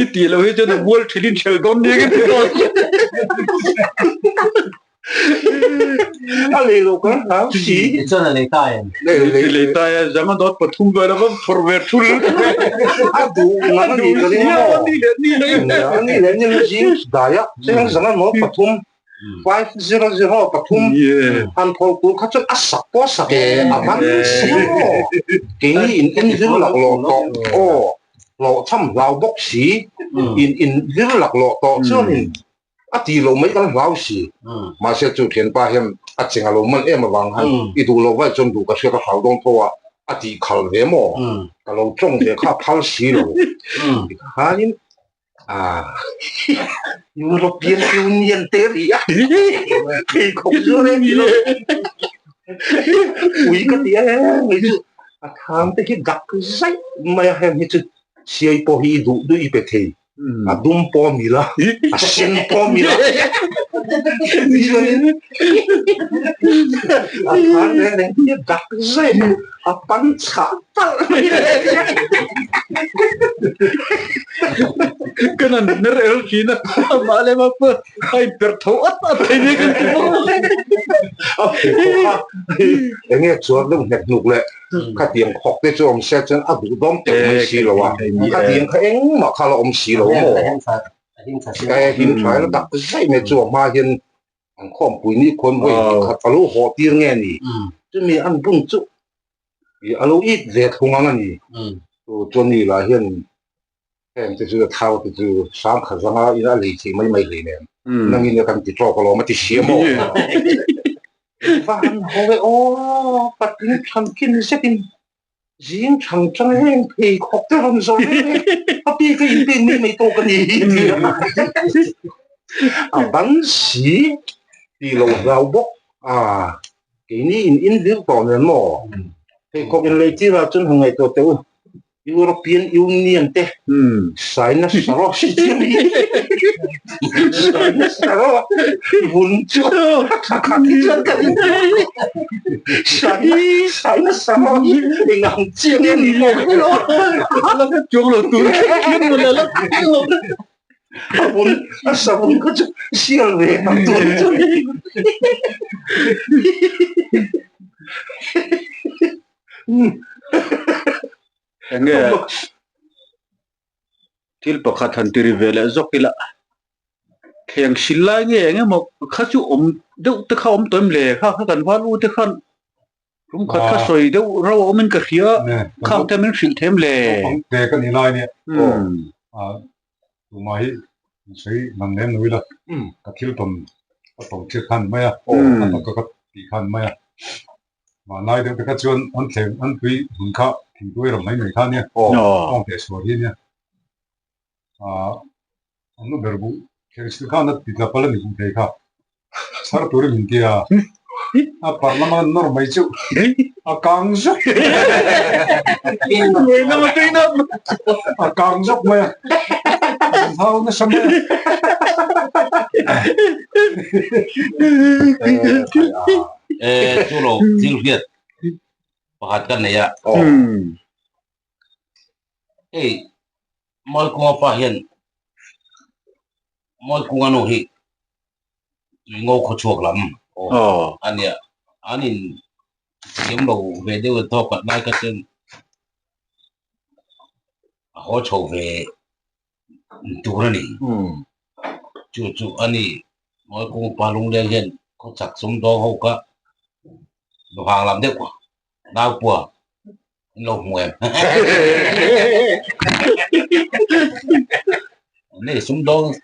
I tih loh hi chuan a mual thin in hrel dawn nia ka ti tawh. A lei lo kan hlau si. Chuan a lei ta em? Lei lei ta e, zang a dawt pathum vel a va phawrh ve thul. A duh ngang a nih ka ring maw? A ni leh ni leh. A ni leh ni leh zing dai a, cheng zang a dawt pathum. 500 pathum han thawl tur kha chuan a sak pawh a sak e a van si maw keini in in zir laklawh tawh aw hlawhchham hlau bawk si in in zir laklawh tawh chuanin a tih loh mai kan hlau si mahse chu thianpa hian a cheng a lo man em avang khan i duh loh vaih chuan duh ka hria ka hlau dawn tho a a tih khal ve maw ka lo tawng ve kha a phal si lo tikhanin Ah, European Union te ri a. Pheikhawk chu reng ni lo. Ui ka ti a hei chu a thang te hi dak zaih mai a heng hi chu siai pawh hi i duh duh i pe thei. A dum pawh a mil a, a sen pawh a mil a. A thang reng reng hi dak zaih mai a pan chhah talh mai le. Kan an ner el thin a, amah leh mah pawh a inperh tho at at thei nia kan ti bawk. A pheikhawk a, enge chuan deuh hnek hnuk leh khatiang khawk te chu awm se chuan a duh dawm teuh mai si lo a, khatiang kha engmah kha la awm si lo a maw? E him tha ila dak zaih mai chu a hma hian an khawmpui ni khuan vawi khat a lo haw tir nge ni? Chumi an bun chu I a lo it ve thung ang a ni. Chu chuan ni lah hian heng te chu a thau te chu sang khat zanga in a lei theih mai mai hlei nen. Nangin a kan ti tawk alawm a ti si a maw? Van haw e aw, patling than kin zetin zing thang tang heng pheikhawk te rawn zawrh reng reng a pi ka inpek mai mai tawk a ni hi a ti a. A ban si ti lo hlau bawk a. Keini in inzir tawh nen maw? Pheikhawk in lei tirah chuan han ngaihtuah teh u. European Union te China Sarawak si chiang hi China Sarawak vun chu a tha khat hi chuan ka ring China China Sarawak hi eng ang chiang nge ni maw ka ti lo. La chuang lo tur khian mawle la chuang lo. A vun a savun kha chu sial ve ang tur chu ni. Enge thil pakhat han ti ri ve leh zawk ila thleng sil lai nge eng emaw kha chu awm deuh te kha awm tawh em le kha kha kan val u te khan Tum khat kha sawi deuh rauh a awmin ka hria, khang te min hrilh them le. Naupang te ka nih lai nia. Tumah hi in sawi ngam lem lo ila, ka thil tawn ka tawn thil khan mai a, a taka ka tih khan mai a. Vanlai deuh te kha chuan an thleng an tui hmun kha thingtuai ram mai mai kha nia, tawng teh sual hi nia. An nu ber buh thleng sil khan a ti tla pal a ni buh thei kha. Chhar turin min ti a. A par lama nawr mai chu a kang zawk. A kang zawk mai a. An hau nasa mai a. E chu lo thil hriat pakhat ka nei a. Hei Mawlkunga pa hian Mawlkunga nu hi tui ngo khaw chhuak lam a nia. An in thiam lo ve deuh a thawk khat lai kha chuan a haw chho ve tur a ni. Chu chu a ni Mawlkunga pa lungleng hian khawchhak sumdawng ho kha vang lam deuh Naupua in lo hmu em? Nei sumdawng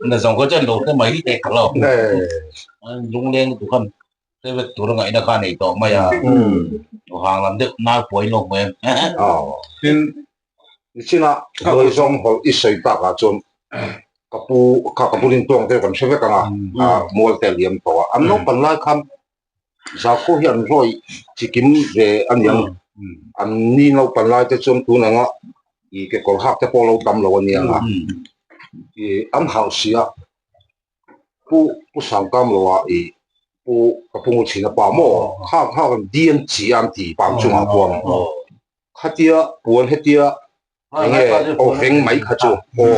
na zawng kha chuan lo hre mai teh ka lo. Lungleng lutuk khan hre vek tur a ngaihna kha a nei tawh mai a. Hang lam deuh naupua in lo hmu em? Tin, nichinah ka zawng hawlh i sawi takah chuan ka pu kha ka pu Rintuang te kan hre vek ang a, mual te a liam tawh a. An naupan lai khan Zakhaw hi an rawih chikim ve a niang. An ni naupan lai te chuan tun anga ih kekawr hak te pawh lo tam lo a niang a. Ih an harh si a, Pu Pu Sangkam lo ah ih Pu ka pu Nguchhina pa maw khak khak an di an chi a an ti pang chungah pawh khatia puan hetia enge aw veng mai kha chu aw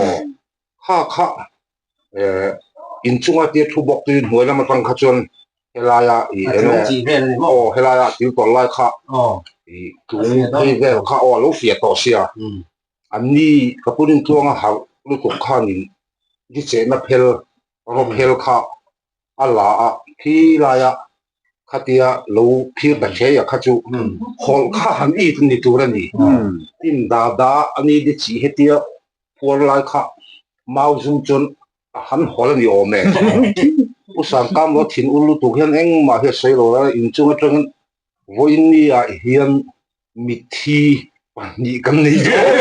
kha kha eh inchunga tia thu bawk tui hnuai lam atang kha chuan helaia ih eng nge aw helaia thil tawlh lai kha ih tlung phei vel kha aw a lo fiah tawh sia an ni ka pu Rintluanga harh lutuk khanin di chehna phel rawp phel kha a la a khi laia khatia lo phir ta hle a kha chu hawlh kha han it ni tur a ni tin dada a ni di chih hetia Puar lai kha mau zum chuan a han hawl a ni awm e. Pu Sangkam lo thin ul lutuk hian engmah hi a sawi lo a, inchung atangin vawiin ni ah hian mitthi pahnih kan nei dawn.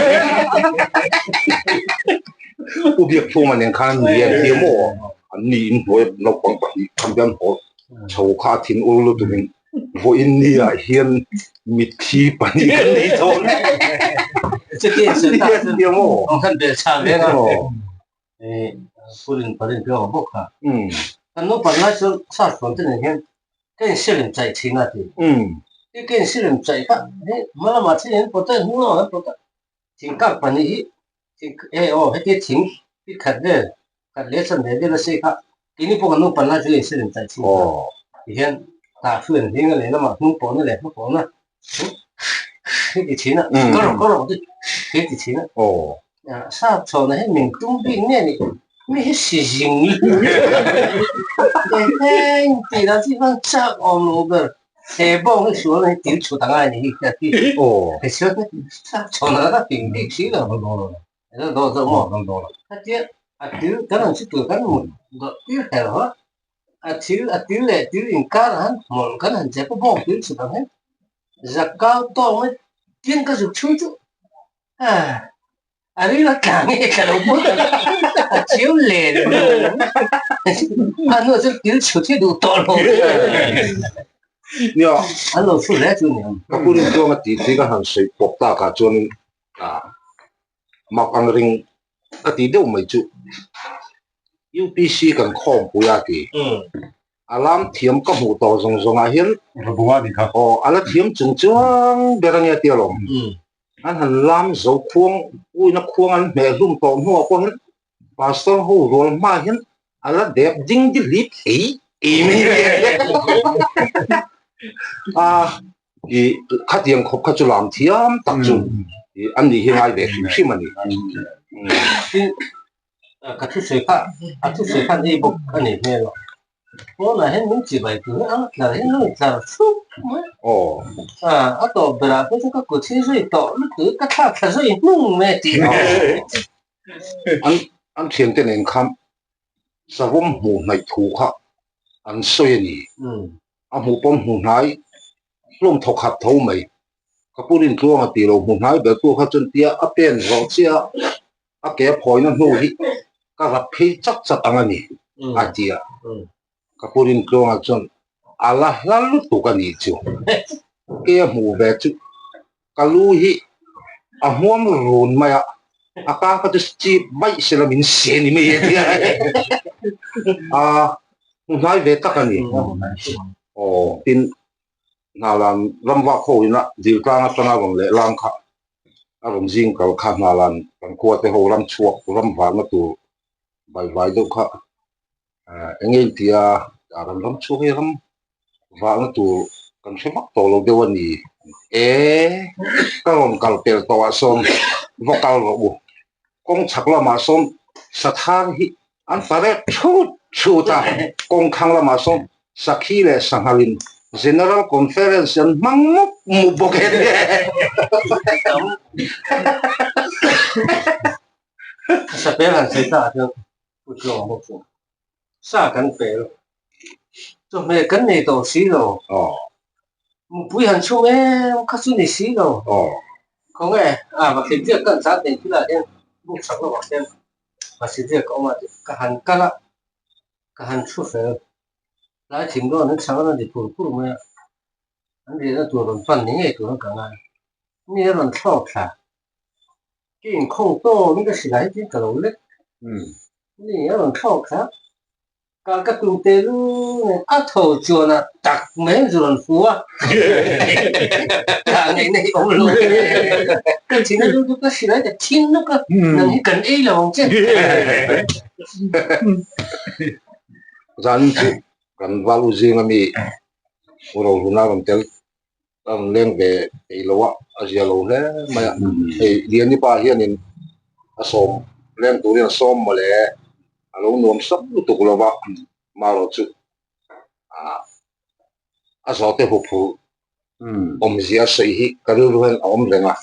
Pu Biakphunga nen khan an ni an ti a maw? An ni inhnuai naupang pahnih khan hian hawl chho kha a thin ul lutukin Vawiin ni ah hian mitthi pahnih kan nei dawn. Nia, ka pu Rintuanga tih tih ka han sawi pawp takah chuanin mak ang ring ka tih deuh mai chu UPC kan khawmpui a ti. A lam thiam ka hmuh tawh zawng zawngah hian aw a la thiam chung chuang ber a nia tia lawm. An han lam zo khuang uina khuang an hmeh hlum tawh hnuah pawh hian pastor ho rual hma hian a la dep ding di hlip thei em a i khatiang khawp kha chu lam thiam tak chu i an nih hi ngai ve hrim hrim a ni. Ka thusawi kha a thusawi khan ei bawk a ni hmel a. Pawnah hian min chibai tur hi a tlar hi nuai tlar thup mai. A a tawp berah pawh chuan ka kut hi zui tawh lutuk ka thlak thla zui hnung mai a tih. An an thiante nen khan savawm hmuh hnaih thu kha an sawi a ni. A hmuh pawm hmuh hnai hlawm thaw khat tho mai. Ka pu Rintluanga tih lo hmuh hnai ber tu kha chuan tia a pen zawh chiah a. A ke a phawina hnu hi ka rap phei chak chak ang a ni, a ti a. Ka pu Rintluanga chuan, A la hla lutuk a nih chu. Kei a hmuh ve chu ka lu hi a hmuam run mai a, a ka kha chu chip vaih se la min se ni mai e tia a hmu hnai ve tak a ni. Aw tin Hnalan ramvak ho ina Diltlang atanga rawn leh lang kha a rawn zing kal kha Hnalan kan khua te ho ram chhuak ram vahna tur vai vai deuh kha eng nge intia a rawn ram chhuak hi ram vahna tur kan hre vak tawh lo deuh a ni e ka rawn kal pel tawh ah sawn va kal rawh u kawng chhak lamah sawn sathar hi an parek thut thut a kawng thlang lamah sawn sakhi leh sanghalin general conference an hmang mup mup bawk e. Sapel han sawi ta ah chuan Pu Tluanga bawk chu sa kan pel chawhmeh kan nei tawh si lo mupui han chhung em kha chu ni si lo khawnge a va thil ziak kan zat nei thil ah hian buk sak lovah hian va si ziak a awm a ka han kal a ka han thu fel tlai thing dawn an chhang a rawn ti pur pur mai a an riahna tur rawn pan ni ngei tur an ka ngai mi a rawn thlawk thla. Ka inkhawng tawm in ka hrilh ah hian ka lo lek ni a rawn thlawk kha kal ka tum teh lu nen a tho chuan ah tak mai an zu rawn fu a ka ngaihna hi awm lo ka thin a lu chu ka hrilh ah ka thin nawk a nang hi kan ei lo ang che. Zan chu kan val u zing ami u Rohluna rawn tel a rawn leng ve thei lo a, a zia lo hle mai a, hei Liani pa hianin a sawm leng turin a sawm mawle a lo nuam sap lutuk lo va, marawh chu ah a zawhte hup hu awmzia a sawi hi ka rilru hian a awm reng a,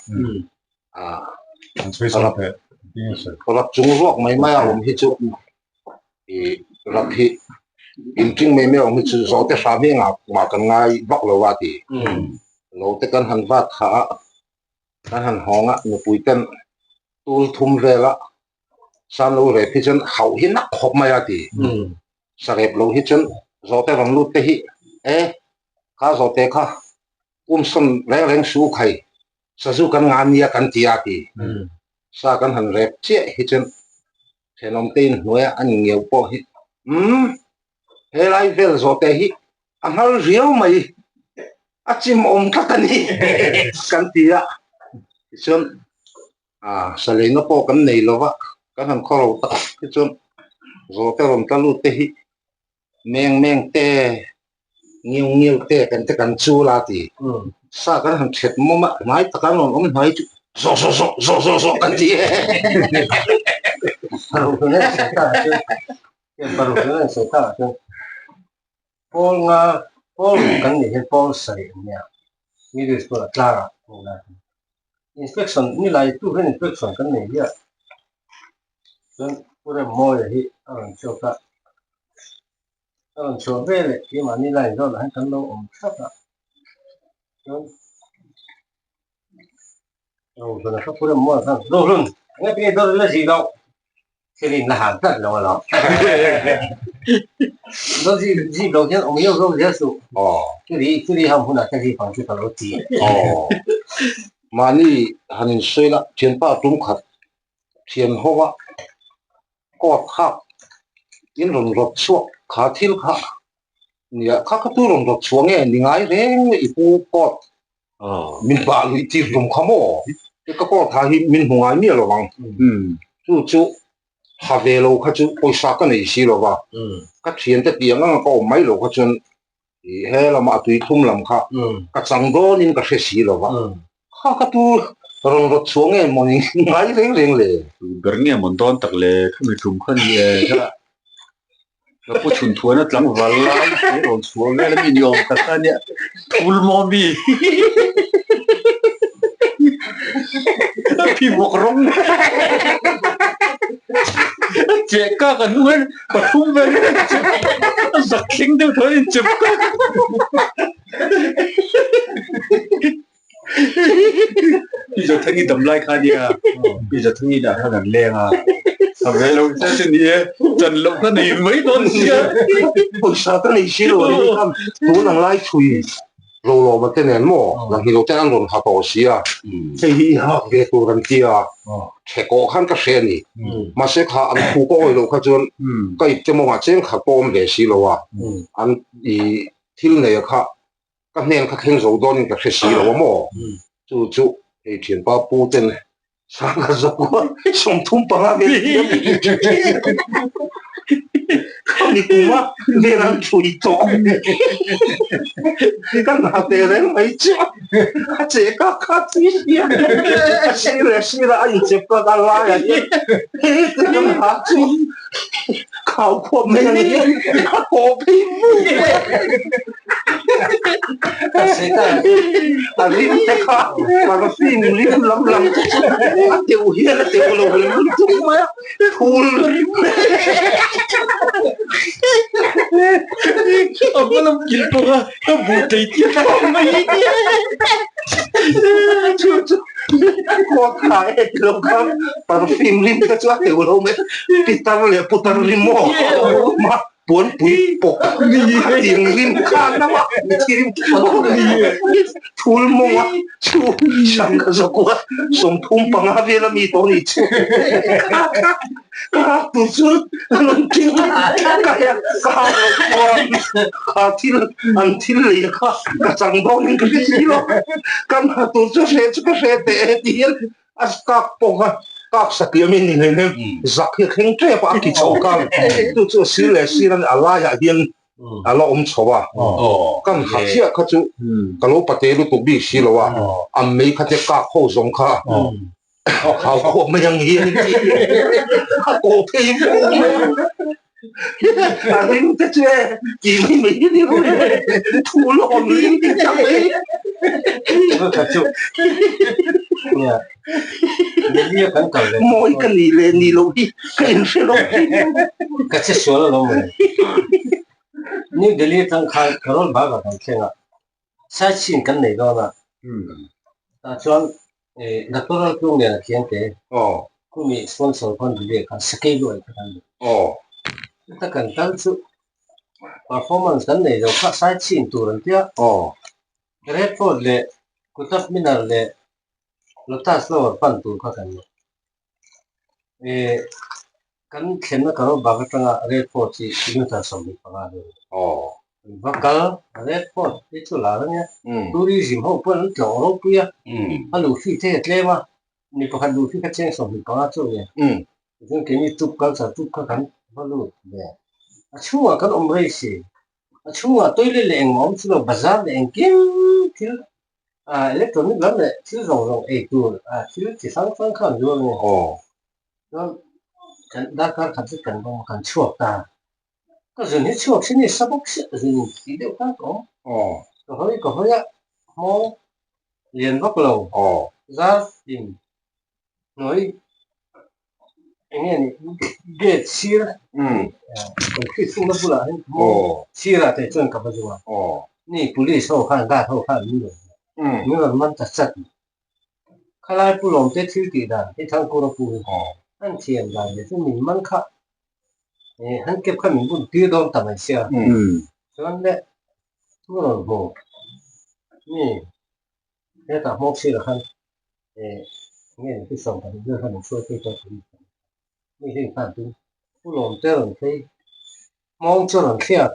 ah rap chung ruak mai mai a awm hi chu ih rap hi inṭing mai mai a awm hi chu zawhte hram hi engah mah kan ngai vak lo a ti. Lo te kan han vat kha a, kan han hawng a, nupui ten tul thum vel a san lo rep hi chuan hauh hi nak khawp mai a ti. Sa rep lo hi chuan zawhte rawn lut te hi e kha zawhte kha kum sawn reng reng su khai sazu kan nga nia kan ti a ti. Sa kan han rep chiah hi chuan thenawm te inhnuaia an inngeu pawh hi umm helai vel zawhte hi a nghal riau mai a chim awm tlat a ni kan ti a tichuan ah saleina pawh kan nei lo va kan han khaw ro tak hi chuan zawhte rawn tla lut te hi meng meng te ngiu ngiu te kan te kan chul a ti sa kan han thet mawm a hnai taka an rawn awm hnai chu zawh zawh zawh zawh zawh zawh kan ti e. Pawl nga pawl ruk kan nih hian pawl sarih an nia middle school ah tlar ah hmuh lai inspection ni lai tu hian inspection kan nei hian chuan Pu Remmawia hi a rawn chhuak a a rawn chhuah ve leh keimahni line zawnah hian kan lo awm thlap a chuan Rohlun a hre Pu Remmawia khan Rohlun enge tinge dawr la zih loh Thil in la han tlat lo alawm. Lo zip zip lo hian awm hiau zo zel suh. Churi churi ham hunah ka zip ang chu ka lo ti. Mahni han insawi la, thianpa tum khat thian ho a coat kha in rawn rawt chhuak kha thil kha nia kha kha tu rawn rawt chhuah nge ni ngai reng i pu coat min bah luih tir hlum kha maw ka coat ha hi min hmu ngai miah lo ang chu chu ha ve lo kha chu pawisa ka nei si lo va ka thiante tiang anga ka awm mai lo kha chuan he lama a tui thlum lam kha ka chang dawnin ka hre si lo va kha ka tu rawn rawt chhuah nge maw ni ngai reng reng le ber nge mawn dawn tak le khami tum kha ni e kha Ka pu chhun thuan a tlangval lai he rawn chhuah vel a mi ni awm tak a nia thul maw mi a phi bawk rawng a cheh kak a hnung hian pathum vel in a chep a zak thleng deuh tho a inchep kak Pi Zothangi dam lai kha nia Pi Zothangi dah khan an leng a. A ve lo che chu ni e, chan loh ka nei mai dawn sia. Pawisa ka nei si lo a ni khan tun ang lai thui ro lo ma te nen maw la hni lo ten an rawn ha tawh si a, hei hi i hak ve tur an ti a, thekawh khan ka hre a ni. Mahse kha an thu ka awi loh kha chuan ka ip te mawngah cheng khat pawh awm ve si lo a, an i thil nei a kha ka hnen kha thleng zo dawnin ka hre si lo a maw? Chu chu hei thianpa pu ten sangha zawk 35 vel thiam khami kuma vel an thui tawh kan ha te reng mai chu a che ka kha chi hian a sir leh sir a inchep ka ka lai ah hian he te kan ha chu khau khuap mai ang hian a kaw phei mu mai a rim te kha perfume rim lam lam te chu a teuh hian a teuh lo rim lutuk mai a phul rim a hma lam kil pawh a a buh thei chiah khawp mai chu chu khuak kha e ti lo kha perfume rim te chu a teuh lo mai pitar leh putar rim maw ma puanpui pawk khatiang rim khan a mithirim thul mawng a chu sangha zakua 35 vel a mi tawh ni chu ka ka ka hak tur chu an rawn keng a ka hek ka hak loh chuan kha thil an thil lei kha ka chang dawn in ka hre si lo kan ha tur chu hre chu ka hre teh e ti hian A kak pawh kha kak satliam in ni hlei hlei zak hi a thleng tep a, a ki chho khan chu chu a sir leh sir a laiah hian a la awm chho a, kan ha chiah kha chu ka lo pate lutuk bik si lo a, a mei kha te kak ho zawng kha hau khawp mai ang hian a kaw phei vung mai a. A ring te chu e ti mai mai hi ni ru e thu lawm ring ti tak mai ka chu nia Delhi a kan kal ve mawi ka ni leh ni lo hi ka in hre lo ka che sual lo mai New Delhi atang khan Karol Bagh ah kan thleng a sightseeing kan nei dawn a tah chuan Doctor Raltlung lian a thiam te khumi sponsor khawn Delhi ah khan sakei luai kha kan nei chuta kan kal chu performance kan nei lo kha sightseeing tur an tia Red Fort leh Qutub Minar leh Lotus Flower pan tur kha kan nei. Kan thlenna Karol Bagh atanga Red Fort hi kilometer 25 vel a ni. Kan va kal Red Fort hi chu lar a nia. Tourism ho pawh an tlawh ropui a, a luhfih te hi a tlem a, mi pakhat luhfih kha cheng 25 chu a ni. Tichuan keini Tup culture tup kha kan va lut ve. A chhungah kan awm rei si. A chhungah toilet leh engmah awm chu lo, bazar leh engkim thil Electronic lam leh thil zawng zawng ei tur thil chi hrang hrang kha an zuar a ni. Chuan kan darkar khat zet kan bawm a, kan chhuak ta. Ka zun hi chhuak si ni sa bawk si a zun tih deuh khan ka awm. Ka hawi ka hawi a, hmawng lian vak lo, zar hlim hnuai eng nge ni gate sir concrete chhungna bulah hian hmawng sirah te chuan ka va zung a ni police ho khan guard ho khan min rawn min rawn man ta chat khalai pu lawm te thil tih dan hei thangkura pu hi an thiam dan leh chu min man kha han kep kha min bun tir dawn ta mai sia chuan le thu rawn hmu mi hetah hmawng sirah khan nge ni sawm pahnih vel khan inhruai phei tawh tih mi hi khan tin pu lawm te rawn phei hmawng chu rawn thliak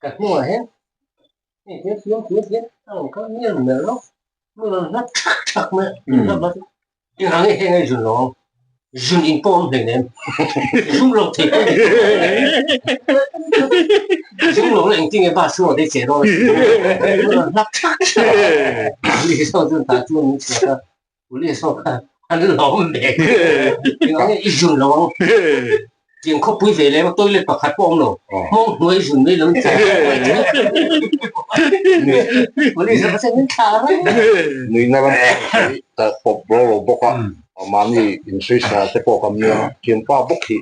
ka hnungah hian hei hian fiam fiam hian a rawn kal mial mial lo mi rawn hlap thak thak mai a Engah nge heng a zun lo ang? Zun in pawh awm hleinem. Zum lo thei pawh ni. Zum lo la engtin nge bus chhungah te i cheh dawn a hlak thak thak. Police ho chuan tah chuan min chhuat a, police ho khan an lawm ve. Engah nge i zun lo ang? Tiang khawpui ve lem a toilet pakhat pawh awm lo. Hmawng hnuai zun mai lo in chah. Police a pasal min thlah reng. Nuihna ram hi ta pawp ro lo bawk a, mahni insawi te pawh kan nia. Thianpa bawk hi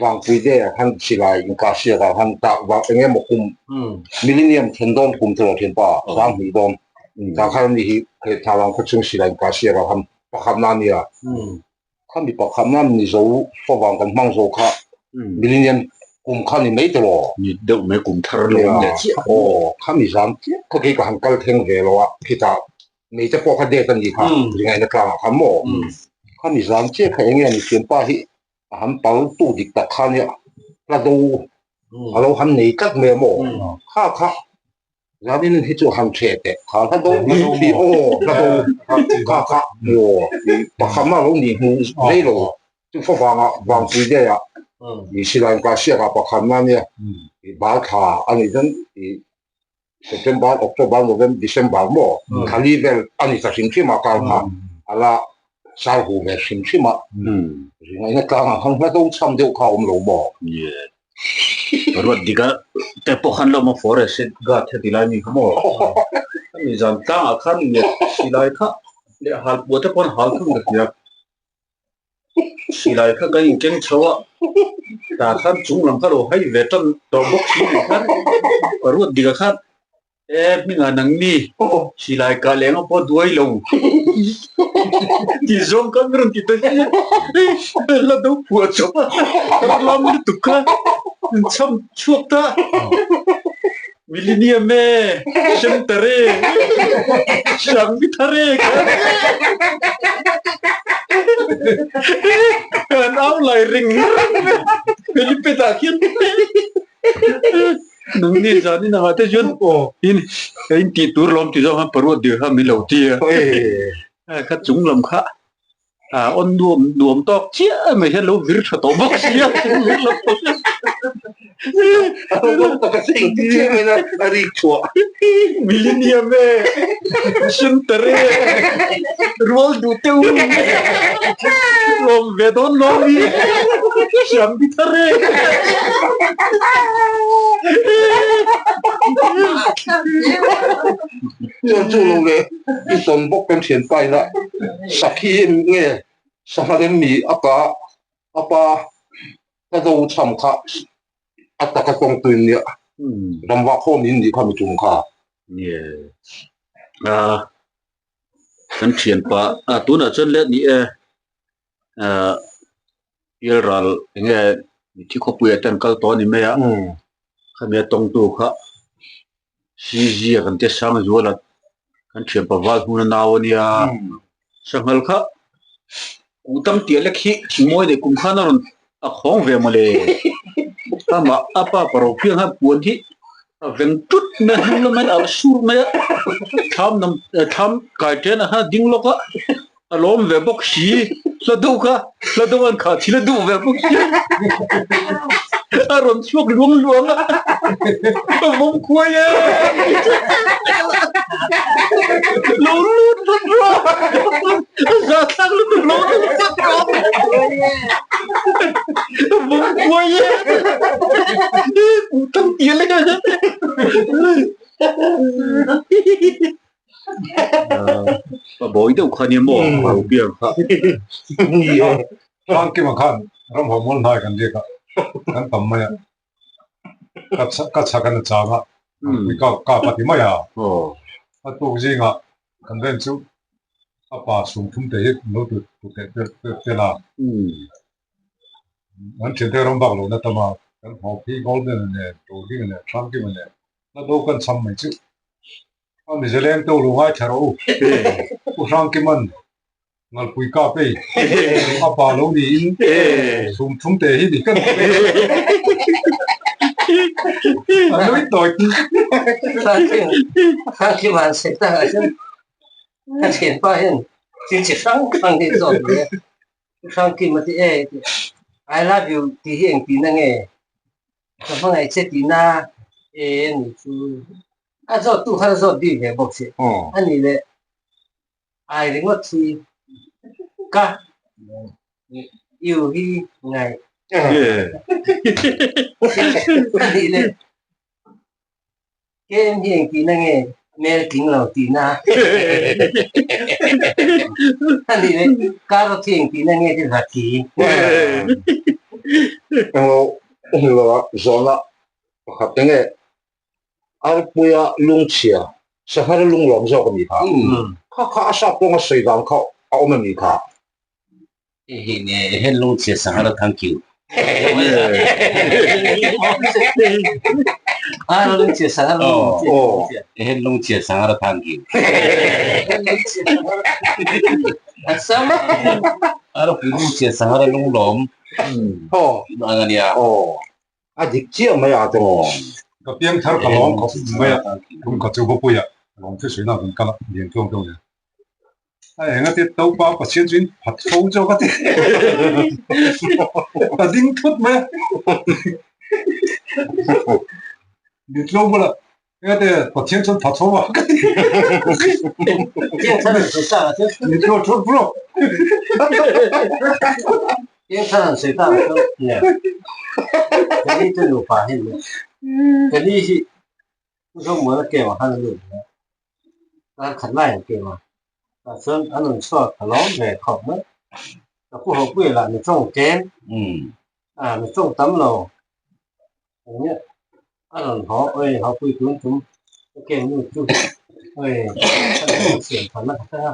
Vangpui te ah khan silai inkahhriat ah khan tah vang eng emaw kum millennium thlen dawn kum chu lo thianpa 2000 dawn tah khan ani hi he Thlavang khawchhung silai inkahhriat ah khan pakhatna a nia. Khami pakhatna Mizo favang kan hmang zo kha Millennium kum kha ni mai telaw? Ni deuh mai kum thar lo awm leh chiah. Aw, khami zan chiah kha kei ka han kal thleng ve lo a, khitah mei te pawh kha date a ni kha, ringaihna tlangah khan maw? Khami zan chiah kha enge ni thianpa hi a han pal tu dik tak kha nia, hla do a lo han nei tlat mai a maw? Kha kha Zanin hi chu han ṭhe teh kha hla do hi aw hla do kha kha aw pakhatna lo nih hmu rei lo chu favanga vangpui deuh ah i silai ka hriat ah pakhatna nia i bal thla a nih chuan i September October November December maw thla li vel a ni ta hrim hrim a kar kha a la sar hu ve hrim hrim a ringaihna tlangah khan hla do chham deuh kha a awm lo maw. Ruat dika te pawh khan lo ma forest guard heti lai mi kha maw mi zan tlangah khan let silai kha leh hal pua te pawn hal thung ka hria silai kha kan inkeng chho a tah khan chung lam kha lo hai ve tan tawh bawk si nen khan ruat dika khan E hmingah nangni silai kah leh anga pawh duai lo tih zawng kha min rawn ti ta hian la do phuah chawp a ram lam lutuk kha min chham chhuak ta Millennium e Center e Sangmithar e kan au lai ring helipad ah khian Nangni zanin angah te chuan aw in in tih tur lawm ti zawng khan paruat dir kha min lo ti a. Kha chung lam kha a awn nuam nuam tawk chiah mai hian lo vir tha tawh bawk si a. Millennium e Center e Rual duh teuh lawm ve dawn lawm i hriam bi thar e. Chuan chu lo leh i tawn bawk kan thian pa ina sakhi nge sangha lem mi a ka a pa ka do cham kha a taka tawng tuin nia ramva khawm in nih kha mi tum kha. Kan thianpa a tunah chuan let ni e ah pialral enge mitthi khawpuiah te an kal tawh a ni mai a khami a tawngtu kha CZ a kan tia Sangzuala kan thianpa val hmun a nau a nia sanghal kha kutam tih lek hi thingmawi leh kum khan a rawn a khawng ve mawle amah a pa paro piang khan puan hi a veng tut mai a hnung lamah hian a sur mai a thlam nam thlam kai then a khan a ding lawk a a lawm ve bawk si hla deuh kha hla deuh an khah thil a duh ve bawk si a rawn chhuak luang luang a a vawm khuai e lo lut vat rawh a za thlak lutuk lo lut vat rawh a vawm khuai e tam tial e Pa bawi deuh kha nia maw a lo piang kha. Tlangkima khan ram ho mual hnai kan riak a, kan tam mai a, ka chhak an a chang a, mi ka kap a ti mai a. A tuk zingah kan ren chu a pa sum thum te hi an lo tu teh tel a. An thiante ram bak lohna tam a, kan haw phei Golden nen, Rohing nen, Tlangkima nen Na do kan cham mai chu. A mizeleng to lo ngai thla rawh u. Pu Hrangkiman ngalpui kap ei a pa lo niin sum thum te hi ni kan ti. A nui tawi. Hrangkiman sector ah hian ka thianpa hian thil chi hrang hrang hi zawt ve a. Pu Hrangkima ti e I love you tih hi engtin ange? Ka hmangaih che tihna e ni chu a zawt tu khan a zawt bik ve bawk si. A nih leh ai ringawt hi ka iu hi ngaih. A nih leh KM hi eng tihna nge hmel tling lo tihna. A nih leh Carrot hi eng tihna nge ti hlat hi. Englo englo a zawhna pakhat enge Arpuia lungchhia Sahara lunglawm zawk a ni kha. Kha kha a sap kawnga sawi dan kha a awm a ni kha. Hen lung chhia sanghar thank you. Ah, lung chhia sanghar Oh, hen lung chhia sanghar thank you. Asam. Aro pui lung chhia sanghar lung lawm. Oh. Ang ania. Oh. A dik chiah mai a te. Ka piang thar ka lawm khawp mai a, kum khat chu Bawpuia lawm thu sawi na kan kal a, lian tluang deuh nen. A eng a ti to pa Pathian chu in phat fo zawk a ti. Ka ding thut mai a. Ni tlawm bula eng a ti Pathian chuan phat fo a ka ti. Piang thar an sawi ta a chu. Ni tlawm thut bro. Piang thar an sawi ta a chu. Kani te nupa hi nia. Kani hi Pu Zomuana kem ah khan a lut ve a, kar khat lai an kem a, tah chuan an rawn chhuak a lawm ve khawp mai. Ka pu Hopuia lah mi tawng tlem, a mi tawng tam lo eng nge a rawn haw, oi Hopui tun tum ka kem nu chu oi ka lo siam than a ka tang a,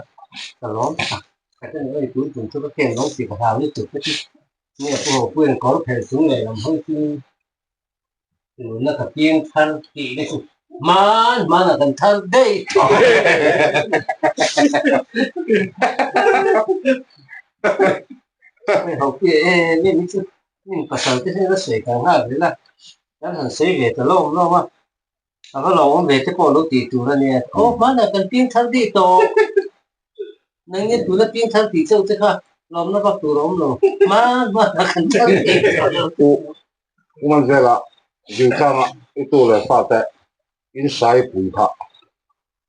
ka lawm tak ka ten oi tun tum chu ka kem lo tih ka hlau lutuk ka ti. Nge pu Hopuia'n kawr phelh chung leh lam hawi chungin Tuna ka piang thar tih te chu hman hmanah kan thar daih tawh. Hei ho pi e mi mi chu min pasal te hian a sawi kan nghal zel a, kan han sawi ve ta lawm lawm a, a va lawmawm ve te pawh lo tih tur a nia. Aw hmanah kan piang thar daih tawh. Nang nge tuna piang thar tih chauh te kha lawmna vak tur a awm lo. Hman hmanah kan thar daih tawh. Uman zela Zirtlanga i tu leh fate in sai pui kha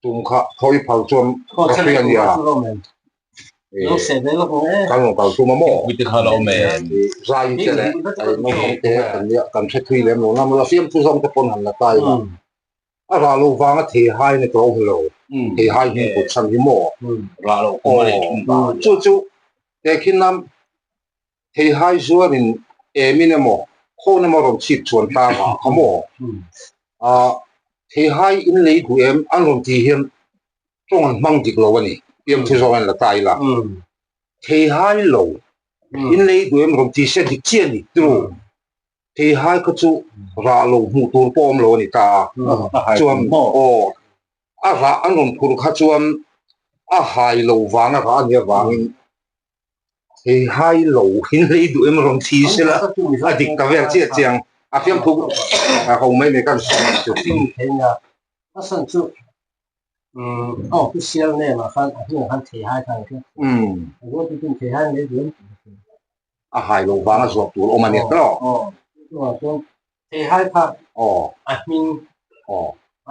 tum kha thawi phal chuan ka hria nia. Kan rawn kal tum a maw? Zai te leh naupang te kan nia kan hre thui lem lo na mawla fiamthu zawng te pawn han la ta ila a rah loh vanga thei hai ni tawh lo thei hai hming put chhan hi maw? Chu chu tehkhin lam Theihai zuarin emin emaw khawn emaw rawn chhip chhuan ta vang kha maw? Aah, theihai in lei duh em an rawn tih hian tawng an hmang dik lo a ni, piangthu zawng in la ta ila. Theihai lo in lei duh em rawn tih se dik chiah a ni tiro. Theihai kha chu rah lo hmuh tur pawh awm lo a ni ta a, chuan aw a rah an rawn phur kha chuan a hai lo vang a rah a nih avangin Hei hai lo hin hlei duh em rawn thi sela a dik ta vel chiah chiang a fiamthu a ho mai mai kan sawi chu. A san chu a official name ah khan a hnungah khan thei hai khan a hriat thei hai mai duh em a hai lo vang a zawh tur awm a nia tawh. Chuvang chuan thei hai kha a hming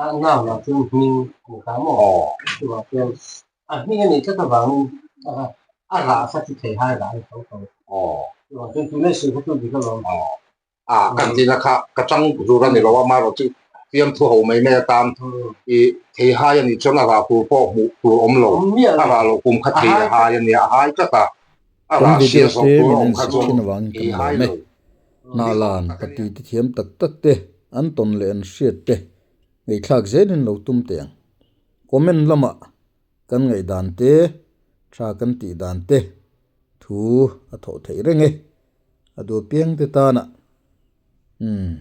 a noun ah chuan hming a ni ta maw? Chuvang chuan a hming a nih tlat avangin a rah kha chu thei hai rah a ni tho tho. Chuvang chuan tuna i sawi kha chu dik alawm. A kan tina kha ka chang zur a ni lo a, amaherawh chu fiamthu ho mai mai atan i thei hai a nih chuan a rah tur pawh hmuh tur awm lo, a rah loh kum kha thei a hai a nia, a hai tlat a, a Kan rah video hria zawh te tur a min awm en kha sak chuan thin avangin thei kan hai lawm e. lo. Hnalan pati te thiam tak tak te, an tawn leh an hriat te ngaihthlak zelin lo tum teh ang. Comment lamah kan ngaihdan te, tha kan tih dan te thu a thawh theih reng e. A duh piang te tana umm.